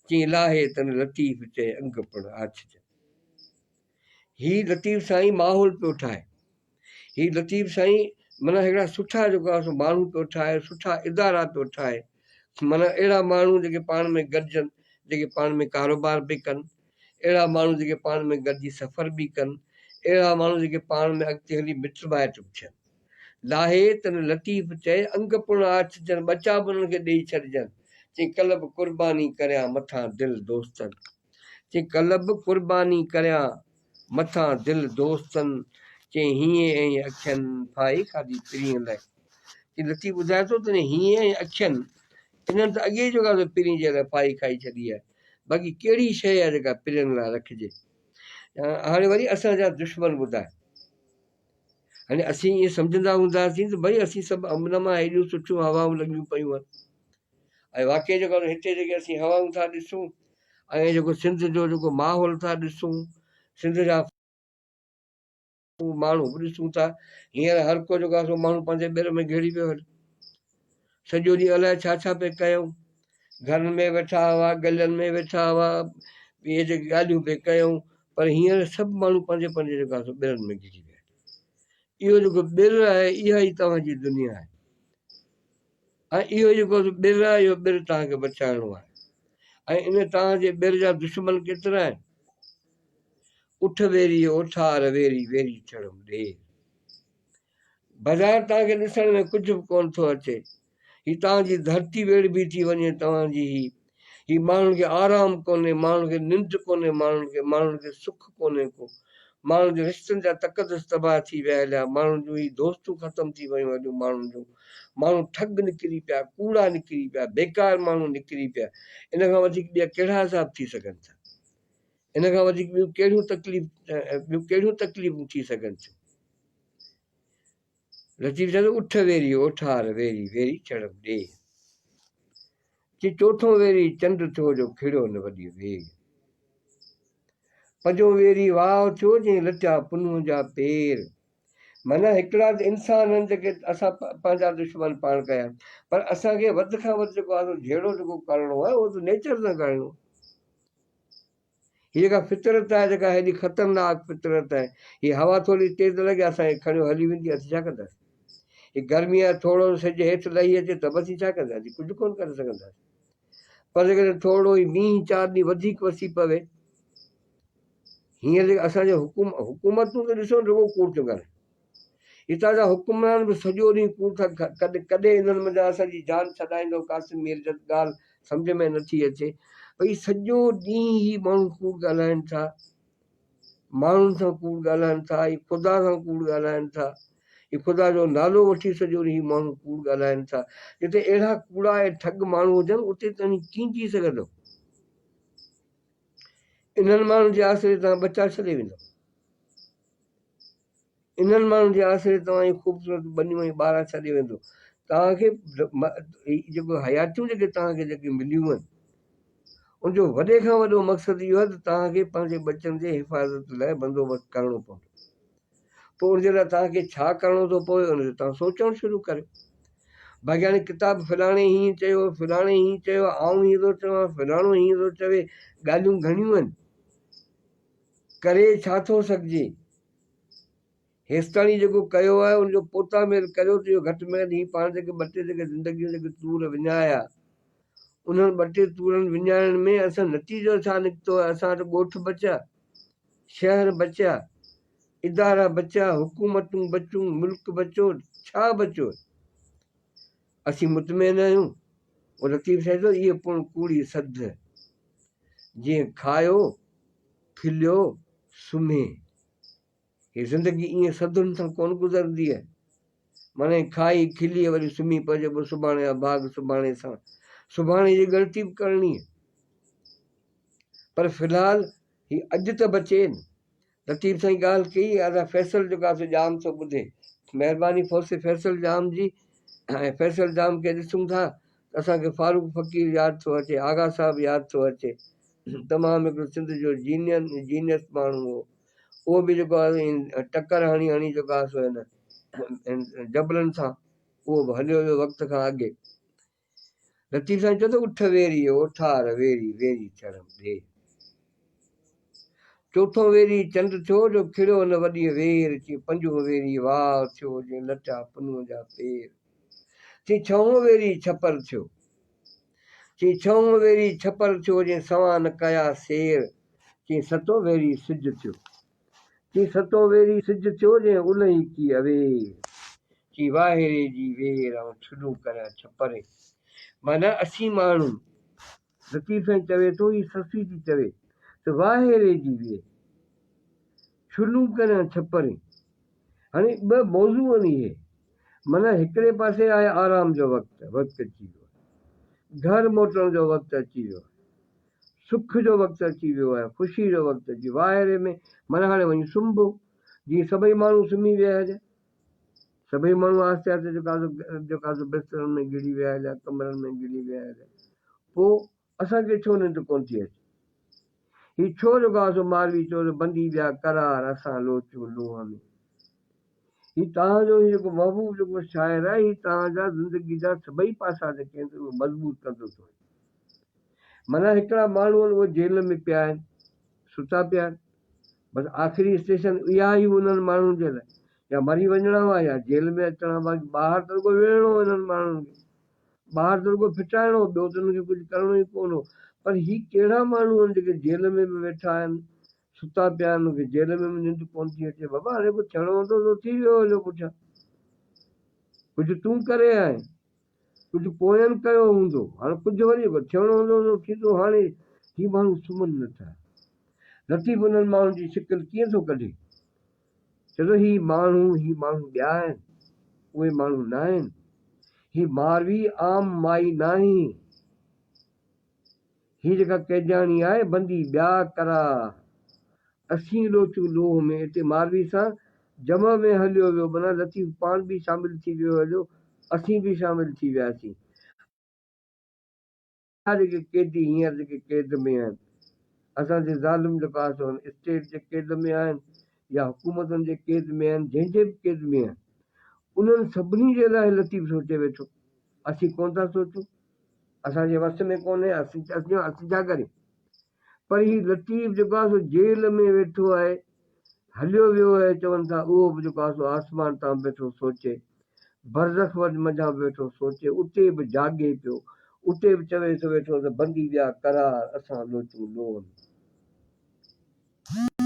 چي لاهي تن لطيف چئي انگ پڻ آڇجن. هي لطيف سائين ماحول پيو ٺاهي. هي لطيف سائين معنيٰ هڪڙا سٺا جيڪو آهي سو ماڻهو پيو ٺاهي، سٺا ادارا پيو ٺاهي. معنيٰ اهڙا ماڻهو جيڪي پاڻ ۾ گڏجن، جيڪي پاڻ ۾ ڪاروبار به ڪن، اهڙا ماڻهو جيڪي پاڻ ۾ گڏجي سفر به ڪن، اهڙا ماڻهو جيڪي پاڻ ۾ اڳتي هلي مٽ مائٽ به ٿين. لاهي تن لطيف چئي، انگ پڻ آڇجن، ٻچا به انهن کي ڏيئي ڇڏجن، چئي قلب قرباني ڪريان مٿان دل دوستن. چي قلب قرباني ڪريان مٿان دل دوستن چي هينئين ۽ اکين ڦاهي کاڌي پرينء لئه. چي لطيف ٻڌائي ٿو ته هينئين ۽ اکين انهن ته اڳي ئي جيڪا سو پرين جي لاء ڦاهي کائي ڇڏي آهي باقي ڪهڙي شيء آهي جيڪا پرين لاء رکجي. هاڻي وري اسان جا دشمن ٻڌائي. هاڻي اسين ائين سمجهندا هونداسين ته ڀئي اسين سڀ امن مان هيڏيون سٺيون هوائون لڳيون پيون آهن ۽ واقعي جيڪو هتي جيڪي اسين هوائون ٿا ڏسون ۽ جيڪو سنڌ جو جيڪو ماحول ٿا ڏسون، سنڌ جا ماڻهو به ڏسون ٿا، هينئر هر ڪو جيڪو آهي سو ماڻهو پنهنجي ٻير ۾ گهڙي پيو هلي. سڄو ڏينهن الائي ڇا ڇا پئي ڪيائون. گهرن ۾ ويٺا هئا، ڳلين ۾ ويٺا هئا، اهي جيڪي ڳالهيون پئي ڪيائون، پر هينئر سڀ ماڻهو پنهنجي پنهنجي جيڪو آهي سو ٻيرن ۾ گهڙي ويا آهن. اهو جيڪو ٻير آهي، اها ئي توهان جي دنيا آهي ۽ اهو جيڪو ٻير آهي، اهو ٻير توهان کي بچائڻو آهي ۽ ان توهان جي ٻير جا دشمن ڪيترا آهن؟ اٺ ويري اوٺار ويري ويري چڙهيم ڏير. بظاهر توهان کي ڏسڻ ۾ ڪجهه به ڪونه ٿو اچي. هي توهان جي ڌرتي ويڙهبي ٿي وڃي توهان جي هي هي ماڻهن کي آرام ڪونهي ماڻهن کي ننڊ ڪونهي ماڻهن کي ماڻهن کي سک ڪونهي ڪو ماڻهن جي رشتن جا تقدس تباهه ٿي ويا هليا ماڻهن جون هي دوستون ختم ٿي ويون هليون ماڻهن جون ماڻهو ٺڳ نڪري پيا ڪوڙا نڪري پيا بيڪار ماڻهو نڪري پيا ان کان وڌيڪ ٻيا ڪهڙا عذاب ٿي سگهن ٿا ان کان وڌيڪ ٻيون ڪهڙيون تڪليف ٻيون ڪهڙيون تڪليفون ٿي سگهن ٿيون لطيف چوي ٿو، اٺ ويري اوٺار ويري ويري چڙهه ڏي. چي چوٿون ويري چنڊ ٿيو جو کڙيو نه وڏي وير. پنجون ويري واء ٿيو جنهن لٽيا پنهون جا پير. معنيٰ هڪڙا ته انسان آهن جيڪي اسان پنهنجا دشمن پاڻ ڪيا آهن پر اسان کي وڌ کان وڌ جيڪو آهي سو جهيڙو جيڪو ڪرڻو آهي اهو ته نيچر سان ڪرڻو آهي. هي جيڪا فطرت آهي جيڪا هيڏي خطرناڪ فطرت آهي هي هوا ٿوري تيز لڳي اسان کي کڻيو هلي ويندي اسين ڇا ڪنداسين هي گرمي آهي ٿورو سج هيٺ لهي اچي ته به اسين ڇا ڪنداسين ڪجهه ڪونه ڪري سگهنداسين پر جيڪڏهن ٿورو ئي مينهن چار ڏينهن وڌيڪ وسي پوي هينئر جيڪا اسان جي حڪوم حڪومتون ته ڏسو رڳو ڪوڙ ٿيون ڳالهائن هتان جا حڪمران به سڄو ڏينهن ڪوڙ ٿا ڪڏهن ڪڏهن انهن منجهان اسان جي جان ڇڏائيندو قاسم مير جت ڳالهه سمجهه ۾ نٿي اچي ڀئي سڄو ڏينهن هي ماڻهو ڪوڙ ڳالهائن ٿا ماڻهن سان ڪوڙ ڳالهائن ٿا هي خدا سان ڪوڙ ڳالهائن ٿا هي خدا جو نالو وٺي سڄو ڏينهن هي ماڻهو ڪوڙ ڳالهائن ٿا جتي اهڙا ڪوڙا ۽ ٺڳ ماڻهو هجن اتي تڻي ڪيئن جي سگهندو انهن ماڻهن جي آسري تان ٻچا ڇڏي ويندو انهن ماڻهن جي آسري توهان جون خوبصورت ٻنيون ۽ ٻارا ڇڏي ويندو. توهان کي جيڪو حياتيون جيڪي توهان کي جيڪي مليون آهن، ان جو وڏي کان وڏو مقصد اهو آهي ته توهان کي پنهنجي ٻچن جي حفاظت لاء بندوبست ڪرڻو پوندو. پوء ان جي لاء توهان کي ڇا ڪرڻو ٿو پوي ان تي توهان سوچڻ شروع ڪريو. باقي هاڻي ڪتاب فلاڻي هيئن چيو، فلاڻي هيئن چيو، آئون هيئن ٿو چوان، فلاڻو هيئن ٿو چوي، ڳالهيون گهڻيون آهن. ڪري ڇا ٿو سگهجي؟ هيستاڻي جيڪو ڪيو آهي ان جو پوتا ميل ڪريو ته اهو گهٽ ۾ گهٽ هي پاڻ جيڪي ٻه ٽي جيڪي زندگيون جيڪي تور وڃايا انهن ٻه ٽي تورن وڃائڻ ۾ اسان نتيجو ڇا نڪتو آهي اسان وٽ ڳوٺ بچيا شهر بچيا ادارا بچيا حڪومتون بچون ملڪ بچو ڇا بچو اسين مطمئن آهيون او لطيف سائين چيو اهي پڻ ڪوڙي سڌ جيئن کايو کليو سمهي. هي زندگي ائين سڌن سان ڪونه گذرندي آهي. معني کائي کلي وري سمهي پئجي پوء سڀاڻي جا ڀاڳ سڀاڻي سان. سڀاڻي جي ڳڻتي به ڪرڻي آهي. پر في الحال هي اڄ ته بچي نه. لطيف سائين ڳالهه ڪئي ادا فيصل جيڪو آهي سو ڄام ٿو ٻڌي. مهرباني فوسي فيصل ڄام جي ۽ فيصل ڄام کي ڏسون ٿا ته اسان کي فاروق فقير ياد ٿو اچي آغا صاحب ياد ٿو اچي تمام هڪڙو سنڌ جو جينين جينيس ماڻهو هو اهو به جيڪو آهي ٽڪر هڻي هڻي جيڪو آهي سو هن جبلن سان اهو به هليو ويو وقت کان اڳي لطيف سائين چيو ته اٺ ويري اوٺار ويري ويري چڙهه ڏي. چوٿون ويري چنڊ ٿيو جو کڙيو نه وڏيء وير، چي پنجون ويري واء ٿيو جنهن لٽيا پنهون جا پير، چي ڇهون ويري ڇپر ٿيو، چي ڇهون ويري ڇپر ٿيو جنهن سوان نه ڪيا سير، چي ستون ويري سج ٿيو. چي ستون ويري سج ٿيو جنهن الهي ڪي اوير. چي واهيري جي وير آئون ڇڏون ڪريان ڇپري. معنيٰ اسين ماڻهو. لطيف سائين چوي ٿو هي سسئي ٿي چوي ته واهيري جي وير ڇڏون ڪريان ڇپري. هاڻي ٻه موضوع آهن اهي. معنيٰ هڪڙي پاسي آهي آرام جو وقت، وقت اچي ويو آهي. گهر موٽڻ جو وقت اچي ويو آهي. سک جو وقت اچي ويو آهي، خوشي جو وقت اچي واهيري ۾ معنيٰ هاڻي وڃي سمهبو، جيئن سڀئي ماڻهو سمهي ويا هجن. سڀئي ماڻهو آهستي آهستي جيڪو آهي سو جيڪو آهي سو بسترن ۾ گهڙي ويا هليا، ڪمرن ۾ گهڙي ويا هليا. پوء اسان کي ڇو ننڊ ڪونه ٿي اچي؟ هي ڇو جيڪو آهي سو ماروي چور بندي ٻيا قرار اسان لوچون لوهه ۾. هي توهان جو هي جيڪو محبوب جيڪو شاعر آهي هي توهان جا زندگي جا سڀئي پاسا جيڪي آهن اهي مضبوط ڪندو ٿو وڃي. معنيٰ هڪڙا ماڻهو آهن اهي جيل ۾ پيا آهن، ستا پيا آهن. بس آخري اسٽيشن اها ئي انهن ماڻهن جي لاء يا مري وڃڻا هئا يا جيل ۾ اچڻا هئا باقي ٻاهر ته رڳو ويهڻو هو انهن ماڻهن کي. ٻاهر ته رڳو ڦٽائڻو هو ٻيو ته انهن کي ڪجهه ڪرڻو ئي ڪونه هو. پر هي ڪهڙا ماڻهو آهن جيڪي جيل ۾ به ويٺا آهن، ستا پيا آهن، انهن کي جيل ۾ به ننڊ ڪونه ٿي اچي. بابا هاڻي ڪجهه ٿيڻو هوندو سو ٿي ويو هليو پٺيان. ڪجهه تون ڪري آئين، ڪجهه پوين ڪيو هوندو، هاڻي ڪجهه وري ٿيڻو هوندو سو ٿيندو. هاڻي هي ماڻهو سمهن نٿا. لطيف انهن ماڻهن جي شڪل ڪيئن ٿو ڪڍي؟ چئي ٿو هي ماڻهو، هي ماڻهو ٻيا آهن، اهي ماڻهو ناهن. هي ماروي عام مائي ناهي. هي جيڪا قيدياڻي آهي، بندي ٻيا قرار. اسين لوچون لوهه ۾. اتي ماروي سان جمع ۾ هليو ويو، معنيٰ لطيف پاڻ به شامل ٿي ويو هليو، اسين به شامل ٿي وياسين. جيڪي قيدي هينئر جيڪي قيد ۾ آهن، اسان جي ظالم جيڪو آهي سو اسٽيٽ جي قيد ۾ آهن يا حڪومتن جي قيد ۾ آهن، جنهن جي به قيد ۾ آهن، انهن سڀني جي لاء لطيف سوچي ويٺو. اسين ڪونه ٿا سوچون، اسان جي وس ۾ ڪونهي، اسين اسين ڇا ڪريون؟ پر هي لطيف جيڪو آهي سو جيل ۾ ويٺو آهي، هليو ويو آهي، چون ٿا اهو به جيڪو آهي سو آسمان تان به ويٺو سوچي، برزخ منجهان به ويٺو سوچي، اتي به جاڳي پيو، اتي به چوي ٿو ويٺو ته بندي ٻيا قرار اسان لوچون لوهه ۾.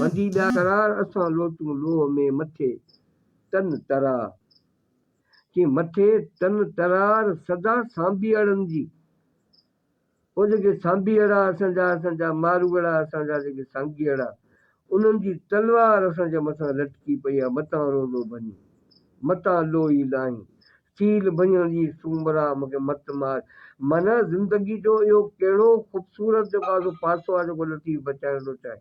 بندي ٻيا قرار اسان لوچون لوهه ۾ مٿي تن ترار. چي مٿي تن ترار سدا سانبيئڙن جي. پوء جيڪي سانڀيئڙا اسان جا، اسان جا ماروئڙا، اسان جا جيڪي سانگيئڙا، انهن جي تلوار اسان جي مٿان لٽڪي پئي آ، متان روزو ڀڃين، متان لوئي لاهين، سيل ڀڃڻ جي سومرا مون کي مت مار. معنيٰ زندگي جو اهو ڪهڙو خوبصورت جيڪو آ سو پاسو آ جيڪو لطيف بچائڻ ٿو چاهي.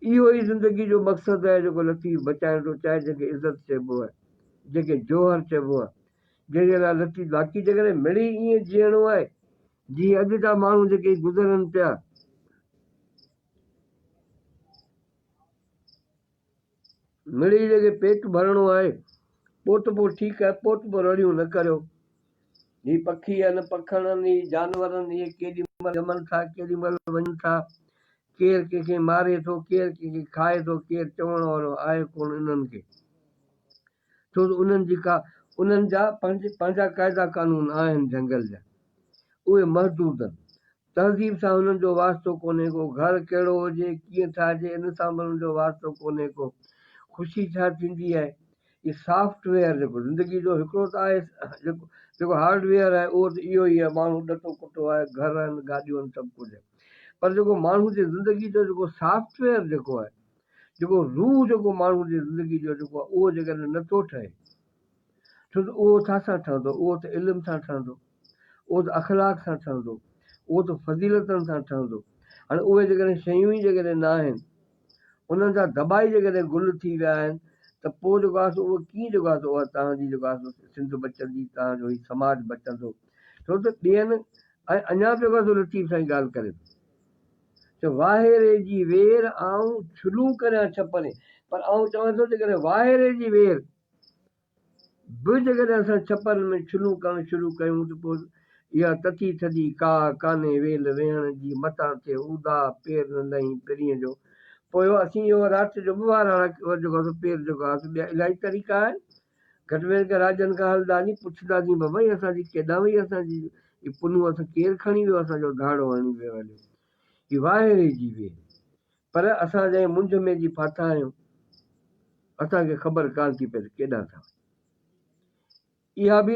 اهو ئي زندگي جو مقصد آهي جيڪو لطيف بچائڻ ٿو چاهي، جنهن کي عزت چئبو آهي، جنهن کي جوهر چئبو آهي. جنهن جي لاء لطيف باقي جيڪڏهن مڙئي ائين جيئڻو آهي جيئن اڄ جا ماڻهو جيڪي گذرن پيا، مڙئي جيڪي پيٽ ڀرڻو آهي پوء ته پوء ٺيڪ آهي پوء ته پوء رڙيون نه ڪريو. هي پکي آهن، پکڻ آهن، هي جانور آهن، اهي ڪيڏي مهل ڄمن ٿا، ڪيڏي مهل وڃن ٿا، ڪير ڪنهن کي ماري ٿو، ڪير ڪنهن کي کائي ٿو، ڪير چوڻ وارو آهي ڪونه انهن کي. ڇو ته انهن جي ڪا انهن جا پنهنجي پنهنجا قاعدا قانون آهن جهنگل جا اهي محدود آهن تهذيب سان انهن جو واسطو ڪونهي ڪو گهر ڪهڙو هجي ڪيئن ٺاهجي ان سان به انهن جو واسطو ڪونهي ڪو خوشي ڇا ٿيندي آهي هي سافٽ ويئر جيڪو زندگي جو هڪڙو ته آهي جيڪو جيڪو هارڊ ويئر آهي اهو ته اهو ئي آهي ماڻهو ڏٽو ڪٽو آهي گهر آهن گاڏيون آهن سڀ ڪجهه آهي پر جيڪو ماڻهو جي زندگي جو جيڪو سافٽ ويئر جيڪو آهي جيڪو روح جيڪو ماڻهو جي زندگي جو جيڪو آهي اهو جيڪڏهن نه ٿو ٺهي ڇو ته اهو ڇا سان ٺهندو اهو ته علم سان ٺهندو اهو ته اخلاق سان ٺهندو اهو ته فضيلتن سان ٺهندو هاڻي اهي جيڪڏهن شيون ئي جيڪڏهن نه آهن انهن جا دٻا ئي جيڪڏهن گل ٿي ويا آهن ته پوء جيڪو آهي سو اهو ڪيئن جيڪو آهي سو اها توهان جي جيڪو آهي سو سنڌ بچندي توهان جو هي سماج بچندو ڇو ته ٻين ۽ اڃا به جيڪو آهي سو لطيف سائين ڳالهه ڪري ٿو ته واهيري جي وير آئون ڇلون ڪريان ڇپرين پر آئون چوان ٿو جيڪڏهن واهيري جي وير به جيڪڏهن اسان ڇپرن ۾ ڇلون ڪرڻ شروع ڪيون ته پوء اها تتي ٿڌي ڪاهه ڪانهي ويل ويهڻ جي متان ٿئي اونداهه پير نه لهين پرينء جو پوء اسين اهو رات جو به وارا جيڪو آهي سو پير جيڪو آهي سو ٻيا الاهي طريقا آهن گهٽ ۾ گهٽ راڄن کان هلنداسين پڇنداسين بابا هي اسان جي ڪيڏانهن وئي اسان جي هي پنهون اسان ڪير کڻي ويو اسان جو ڌاڙو هڻي ويو هليو هي واهيري جي ويهه پر اسان جنهن منجهه ۾ جي ڦاٿا آهيون اسان کي خبر ڪانه ٿي پئي ته ڪيڏانهن ٿا وڃون اها به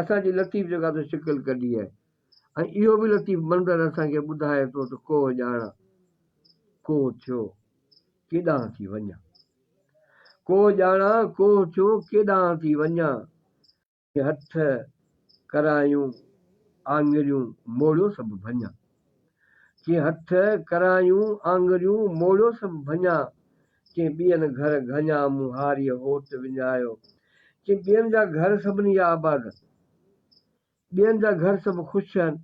اسان جي لطيف جيڪا ته شڪل ڪڍي آهي ۽ اهو به لطيف منظر اسان کي ٻڌائي ٿو ته ڪوهه ڄاڻان ڪوهه ٿيو ڪيڏانهن ٿي وڃان ڪو ڄاڻان ڪوهه ٿيو ڪيڏانهن ٿي وڃان. هٿ ڪرايون آڱريون موڙيو سڀ ڀڃان. چي هٿ، ڪرايون، آڱريون، موڙيو سڀ ڀڃان، چي ٻين گهر گهڃان، مون هاريء هوت وڃايو. چي ٻين جا گهر سڀني جا آباد، ٻين جا گهر سڀ خوش آهن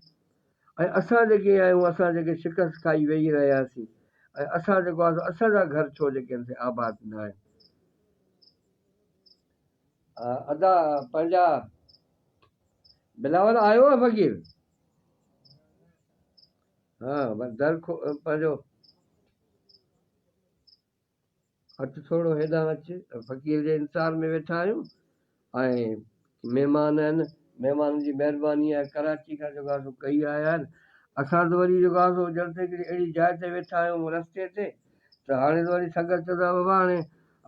۽ اسان جيڪي آهيون، اسان جيڪي شڪست کائي ويهي رهياسين ۽ اسان جيڪو آهي سو اسان جا گهر ڇو جيڪي آهن سي آباد نه آهن. ادا پنهنجا بلاول آيو آهي فقير؟ ها در پنهنجو اچ ٿورو هيڏانهن اچ، فقير جي انتظار ۾ ويٺا آهيون ۽ مهمان آهن، مهمانن جي مهرباني آهي ڪراچي کان جيڪو آهي سو ڪهي آيا آهن، اسان ته وري جيڪو آهي سو ڄڻ ته هڪڙي اهڙي جاء تي ويٺا آهيون رستي تي ته هاڻي ته وري سنگت چوندا بابا هاڻي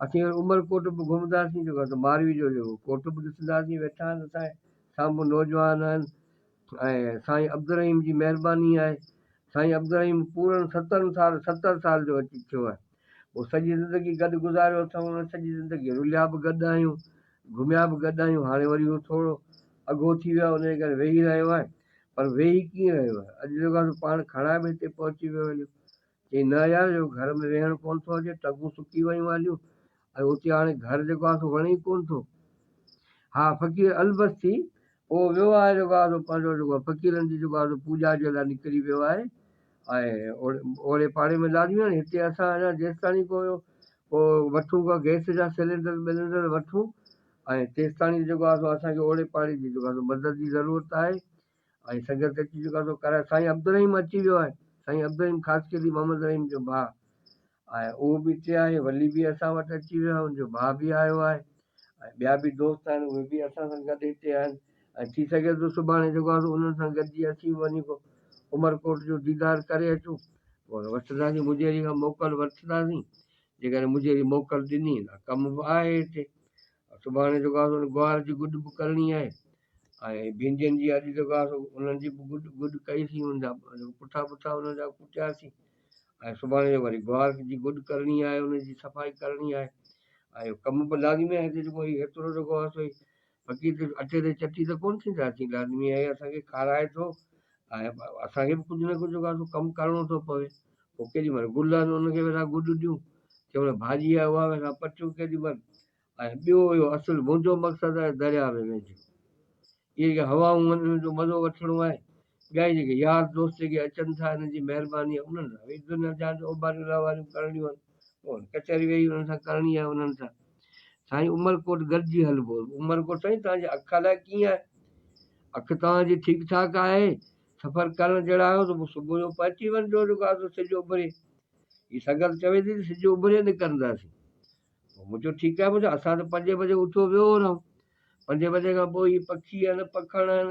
اسين وري عمرڪوٽ به گهمنداسين جيڪو آهي سو ماروي جو جيڪو ڪوٽ به ڏسنداسين ويٺا آهن اسان جي سامهون نوجوان آهن ۽ سائين عبدالرحيم جي مهرباني آهي. سائين عبدالرحيم پورن ستن سال 70 سال جو اچي ٿيو آهي. پوء سڄي زندگي گڏ گذاريو اٿئون، سڄي زندگي رليا به گڏ آهيون، گهميا به گڏ آهيون. هاڻي وري هو ٿورو اگهو ٿي ويو آهي، ان جي ڪري ويهي رهيو آهي. پر ويهي ڪيئن رهيو آهي؟ اڄ جيڪو آهي سو پاڻ کڻائي به هتي پهچي ويو هليو. چيائين نه يار جو گهر ۾ ويهڻ ڪونه ٿو اچي، ٽنگون سڪي ويون هليون ۽ اتي هاڻي گهر جيڪو آهي سو وڻي ئي ڪونه ٿو. ها فقير البستي اهو ويو آهي جيڪو آهي سو پنهنجو جيڪو آهي فقيرن جي جيڪو آهي سو پوڄا جي لاء نڪري ويو آهي ۽ اوڙي پاڙي ۾ لازمي آهي هتي اسان اڃا جيستاڻي ڪو ڪو وٺون ڪا گئس جا سلينڊر ٻلينڊر وٺون ۽ تيستاڻي جيڪو آهي سو اسان کي اوڙي پاڙي جي جيڪو آهي سو مدد جي ضرورت آهي ۽ سنگت اچي چڪا سو ڪرائي سائين عبدالرحيم اچي ويو آهي سائين عبدالرحيم خاصخيلي محمد رحيم جو ڀاء آهي اهو به اتي آهي ولي به اسان وٽ اچي ويو آهي ان جو ڀاء به آيو آهي ۽ ٻيا به دوست آهن اهي به اسان سان گڏ هتي آهن ۽ ٿي سگهي ٿو سڀاڻي جيڪو آهي سو انهن سان گڏجي اسين به وڃي ڪو عمرڪوٽ جو ديدار ڪري اچون پوء وٺنداسين مجيري کان موڪل وٺنداسين جيڪڏهن مجيري موڪل ڏني ته ڪم به آهي هتي سڀاڻي جيڪو آهي سو گوار جي گڏ به ڪرڻي آهي ۽ ڀينڊين جي اڄ جيڪو آهي سو انهن جي به گڏ گڏ ڪئيسين ان جا پٺا پٺا انهن جا ڪٽياسين ۽ سڀاڻي جو وري گوار جي گڏ ڪرڻي آهي ان جي صفائي ڪرڻي آهي ۽ ڪم به لازمي آهي هتي جيڪو هي هيترو جيڪو آهي سو هي فقير تي اٽي تي چٽي ته ڪونه ٿينداسين لازمي آهي اسان کي کارائي ٿو ۽ اسان کي به ڪجهه نه ڪجهه جيڪو آهي سو ڪم ڪرڻو ٿو پوي پوء ڪيڏي مهل گل آهن ان کي ويٺا گڏ ڏيون ڪنهن مهل ڀاڄي آهي اها ويٺا پچون ڪيڏي مهل ۽ ٻيو اهو اصل منهنجو مقصد آهي درياء ۾ ويجهو اهي جيڪي هوائون آهن انهن جو مزو وٺڻو آهي ٻيا هي جيڪي يار دوست جيڪي اچن ٿا انهن جي مهرباني آهي انهن سان ويهي دنيا جهان جون اوڀاريون لهواريون ڪرڻيون آهن پوء ڪچهري ويهي انهن سان ڪرڻي آهي انهن سان سائين عمرڪوٽ گڏجي هلبو عمرڪوٽ سائين توهان جي اک الائي ڪيئن آهي اک توهان جي ٺيڪ ٺاڪ آهي سفر ڪرڻ جهڙا آهيو ته پوء صبح جو پهچي وڃجو جيڪو آهي سو سج اڀري. هي سنگت چوي ٿي ته سج اڀري نڪرنداسين. پوء مون چيو ٺيڪ آهي مون چيو اسان ته پنجين بجي اٿيو ويو رهون. پنجين بجي کان پوء هي پکي آهن پکڻ آهن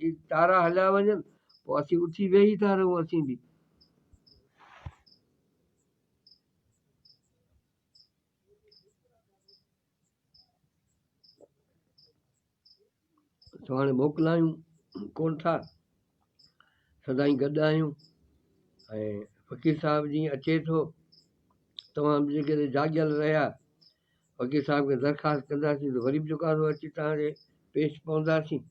هي تارا هليا وڃن پوء اسين اٿي ويهي ٿا رهون اسين به. سو هاڻي موڪلايون ڪونه ٿا سدائين گڏ آهيون ۽ فقير صاحب جيئن اچي ٿو توهان به جيڪڏهن جاڳيل رهيا فقير صاحب کي درخواست ڪنداسين ته وري به جيڪو آهي سو اچي توهان جي پيش پونداسين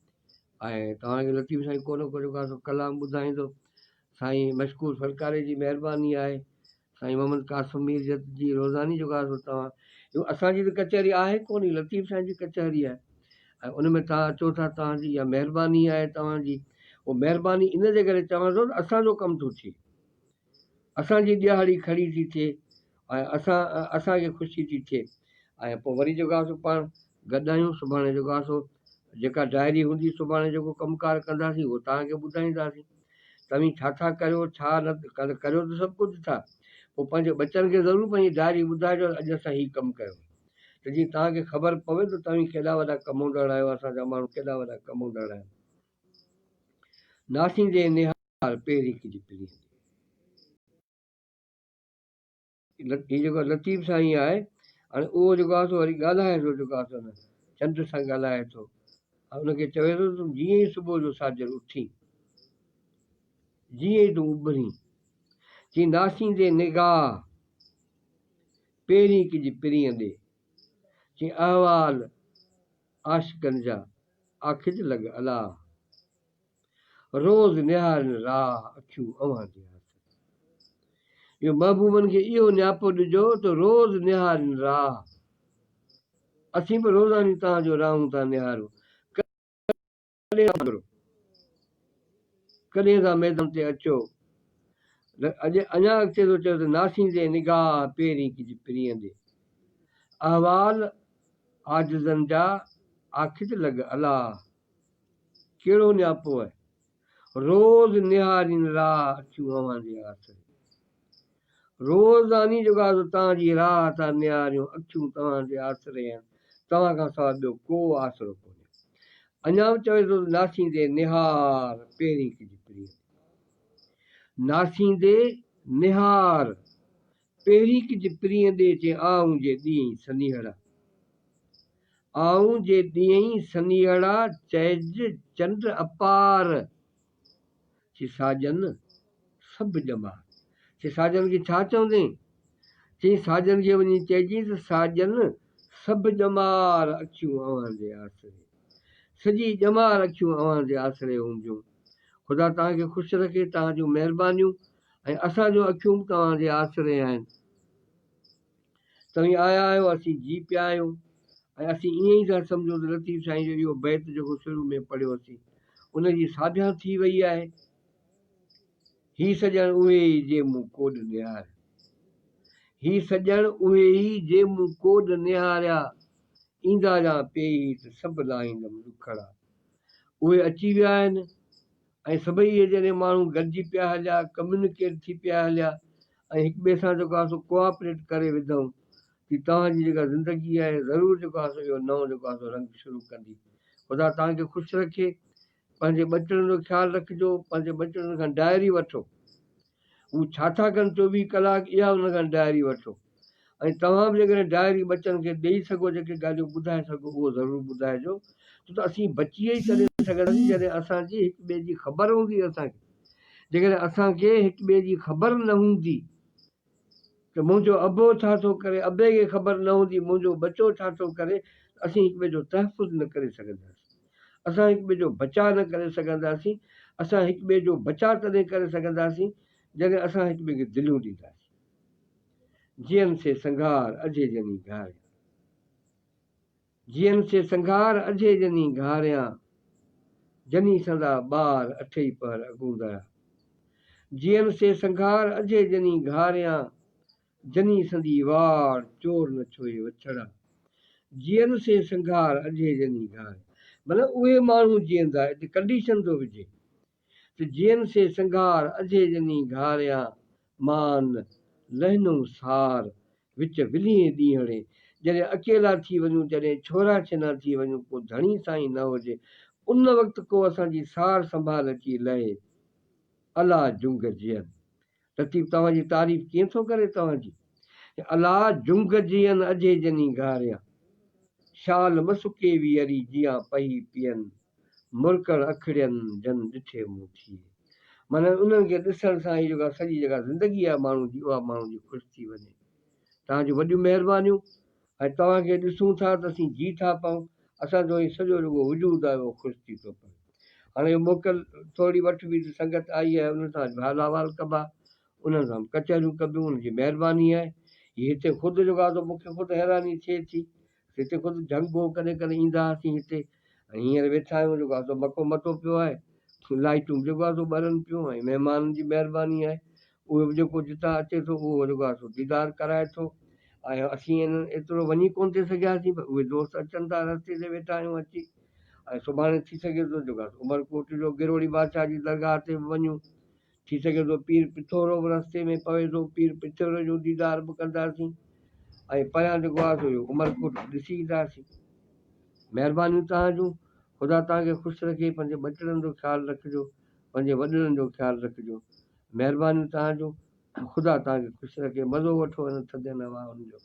۽ توهان کي لطيف سائين ڪو نه ڪو جيڪو آهي سو ڪلام ٻڌائيندو سائين مشڪور فنڪاري جي مهرباني آهي سائين محمد قاسم مير جت جي روزاني جيڪو آهي سو توهان اهو اسان جي ته ڪچهري آهي ڪونه هي لطيف سائين جي ڪچهري آهي ۽ ان ۾ توهان اچو ٿا توهان جي اها مهرباني آهي توهان جي اهو مهرباني ان جي ڪري چوان ٿو ته اسان جو ڪم ٿو ٿئي اسان جي ڏهاڙي کڙي ٿي ٿئي ۽ اسان اسان کي خوشي ٿي ٿئي ۽ پوء وري جيڪو آهي سو پاڻ گڏ آهيون سڀاڻي جيڪو آهي سو جيڪا ڊائري هوندي سڀاڻي جيڪو ڪم ڪار ڪنداسين اهو توهان کي ٻڌائينداسين توهين ڇا ٿا ڪريو ڇا نه ڪريو ته سڀ ڪجهه ٿا پوء پنهنجي ٻچن کي ضرور پنهنجي ڊائري ٻڌائجو ته اڄ اسان هي ڪم ڪيو ته جيئن توهان کي خبر پوي ته توهين ڪيڏا وڏا ڪموندڙ آهيو اسان جا ماڻهو ڪيڏا وڏا ڪموندڙ آهن ناسيندي نهار پهرين ڪجي پرين هي جيڪو لطيف سائين آهي هاڻي اهو جيڪو آهي سو وري ڳالهائي ٿو جيڪو آهي سو نه چنڊ سان ڳالهائي ٿو ۽ ان کي چوي ٿو تون جيئن ئي صبح جو ساجهر اٿين جيئن ئي تون اڀرين چي ناسيندي نگاهه پهرين ڪج پرينء ڏي چي احوال عاشقن جا آکج لڳ الا روز نهارين راهه اکيون اوهان جي آسري. اهو محبوبن کي اهو نياپو ڏجو ته روز نهارين راهه. اسين به روزاني توهان جو راهون ٿا نهاريون. ڪڏهن ٿا ڪڏهن ٿا ميدان تي اچو. اڄ اڃا اڳتي ٿو چوي ته ناسيندي نگاهه پهرين ڪج پرينء ڏي. احوال عاجزن جا آخر لڳ الاهه. ڪهڙو نياپو آهي. روز نهارين راهه اکيون اوهان جي آسري. روزاني جيڪو آهي سو توهان جي راهه ٿا نهاريون، اکيون توهان جي آسري آهن، توهان کان سواء ٻيو ڪو آسرو ڪونهي. اڃا به چوي ٿو ته ناسيندي نهار پهرين ڪج پرينء تي. ناسيندي نهار پهرين ڪج پرينء ڏي چي آئون جي ڏينهين سنيهڙا. آئون جي ڏينهين سنيهڙا چئج چنڊ اپار. چي ساجن سڀ ڄمار. چي ساجن کي ڇا چوندين؟ چيائين ساجن کي وڃي چئجين ته ساجن سڀ ڄمار اکيون اوهان جي آسري. سڄي ڄمار اکيون اوهان جي آسري هونديون. خدا توهان کي خوش رکي، توهان جون مهربانيون ۽ اسان جون اکيون به توهان جي آسري آهن. توهين آيا آهيو، اسين جي پيا آهيون ۽ اسين ائين ئي ٿا سمجهون ته لطيف سائين جو اهو بيت جيڪو شروع ۾ پڙهيوسين، ان جي ساڀيان ٿي وئي آهي. هي سڄڻ اهي ئي جي مون ڪوڏ نهاريا. هي سڄڻ اهي ئي جي مون ڪوڏ نهاريا، ايندا جان پيهي ته سڀ لاهيندم ڏکڙا. اهي اچي ويا آهن ۽ سڀئي اهي جڏهن ماڻهو گڏجي پيا هليا، ڪميونيڪيٽ ٿي پيا هليا ۽ هڪ ٻئي سان جيڪو آهي سو ڪوآپريٽ ڪري وڌائون ته توهان جي جيڪا زندگي آهي ضرور جيڪو آهي سو اهو نئون جيڪو آهي سو رنگ شروع ڪندي. خدا توهان کي خوش رکي. پنهنجي ٻچڙن جو خيال رکجو، پنهنجي ٻچڙن کان ڊائري وٺو. هو ڇا ٿا ڪن 24 ڪلاڪ اها انهن کان ڊائري وٺو ۽ توهان به جيڪڏهن ڊائري ٻچن کي ڏيئي سگهو جيڪي ڳالهيون ٻڌائي سگهو اهو ضرور ٻڌائجو ڇو ته اسين بچي ئي تڏهن سگهنداسين جڏهن اسان جي هڪ ٻئي جي خبر هوندي اسان کي جيڪڏهن اسان کي هڪ ٻئي جي خبر نه هوندي ته منهنجو ابو ڇا ٿو ڪري ابي کي خبر نه هوندي منهنجو ٻچو ڇا ٿو ڪري ته اسين هڪ ٻئي جو تحفظ نه ڪري سگهنداسين اسان هڪ ٻئي جو بچاء نه ڪري سگهنداسين. اسان هڪ ٻئي جو بچاء تڏهن ڪري سگهنداسين، جڏهن اسان هڪ ٻئي کي دليون ڏينداسين. جيئن سي سنگهار اجهي جني گهاريان. جيئن سي سنگهار اجهي جني گهاريان، جني سندا ٻار اٺئي پهر اگوندڙا. جيئن سي سنگهار اجهي جني گهاريان، جني سندي واڙ، چور نه ڇوهي وڇڙا. جيئن سي سنگهار، اجهي جني گهار. معنيٰ اهي ماڻهو جيئندا، هتي ڪنڊيشن ٿو وجهي ته جيئن سي سنگهار، اجهي جني گهاريان، مان لهنئون سار، وچ ولهين ڏينهڙي. جڏهن اڪيلا ٿي وڃون، جڏهن ڇورا ڇنا ٿي وڃون، ڪو ڌڻي سائين نه هجي، ان وقت ڪو اسان جي سار سنڀال اچي لهي. الا جنگ جيئن. لطيف توهان جي تعريف ڪيئن ٿو ڪري توهان جي الا جنگ جيئن اجهي جني گهاريان شال م سڪي ويئري جيان پهي پين مرڪڻ اکڙين جن ڏٺي مون ٿئي معنيٰ انهن کي ڏسڻ سان هي جيڪا سڄي جيڪا زندگي آهي ماڻهو جي اها ماڻهو جي خوش ٿي وڃي توهان جون وڏيون مهربانيون ۽ توهان کي ڏسون ٿا ته اسين جي ٿا پئون، اسان جو هي سڄو جيڪو وجود آهي اهو خوش ٿي ٿو پوي. هاڻي اهو موڪل ٿوري وٺبي ته سنگت آئي آهي انهن سان اڄ حال احوال ڪبا، انهن سان به ڪچهريون ڪبيون، انهن جي مهرباني آهي. هي هتي خود جيڪو آهي سو مون کي خود حيراني ٿئي ٿي ته هتي خود جهنگ هو ڪڏهن ڪڏهن ايندا هئاسين هتي ۽ هينئر ويٺا آهيون جيڪو آهي سو مڪو متو پيو آهي، لائيٽون به جيڪو آهي سو ٻرن پيون ۽ مهمانن جي مهرباني آهي اهو به جيڪو جتان اچي ٿو اهو جيڪو آهي سو ديدار ڪرائي ٿو ۽ اسين انهن ايترو وڃي ڪونه ٿي سگهياسين پر اهي دوست اچن ٿا رستي تي ويٺا آهيون اچي ۽ سڀاڻي ٿي سگهي ٿو جيڪو آهي عمرڪوٽ جو گروڙي بادشاهه جي درگاهه تي به وڃون ٿي سگهي ٿو پير پٿورو به رستي ۾ پوي ٿو پير پٿوري جو ديدار به ڪنداسين ۽ پريان جيڪو آهي سو اهو عمرڪوٽ به ڏسي اينداسين مهربانيون توهان جون خدا توهان کي خوش رکي پنهنجي ٻچڙن جو خيال رکجو پنهنجي وڏڙن جو خيال رکجو مهربانيون توهان جون خدا توهان کي خوش رکي مزو وٺو انهن ٿڌين هوائن جو.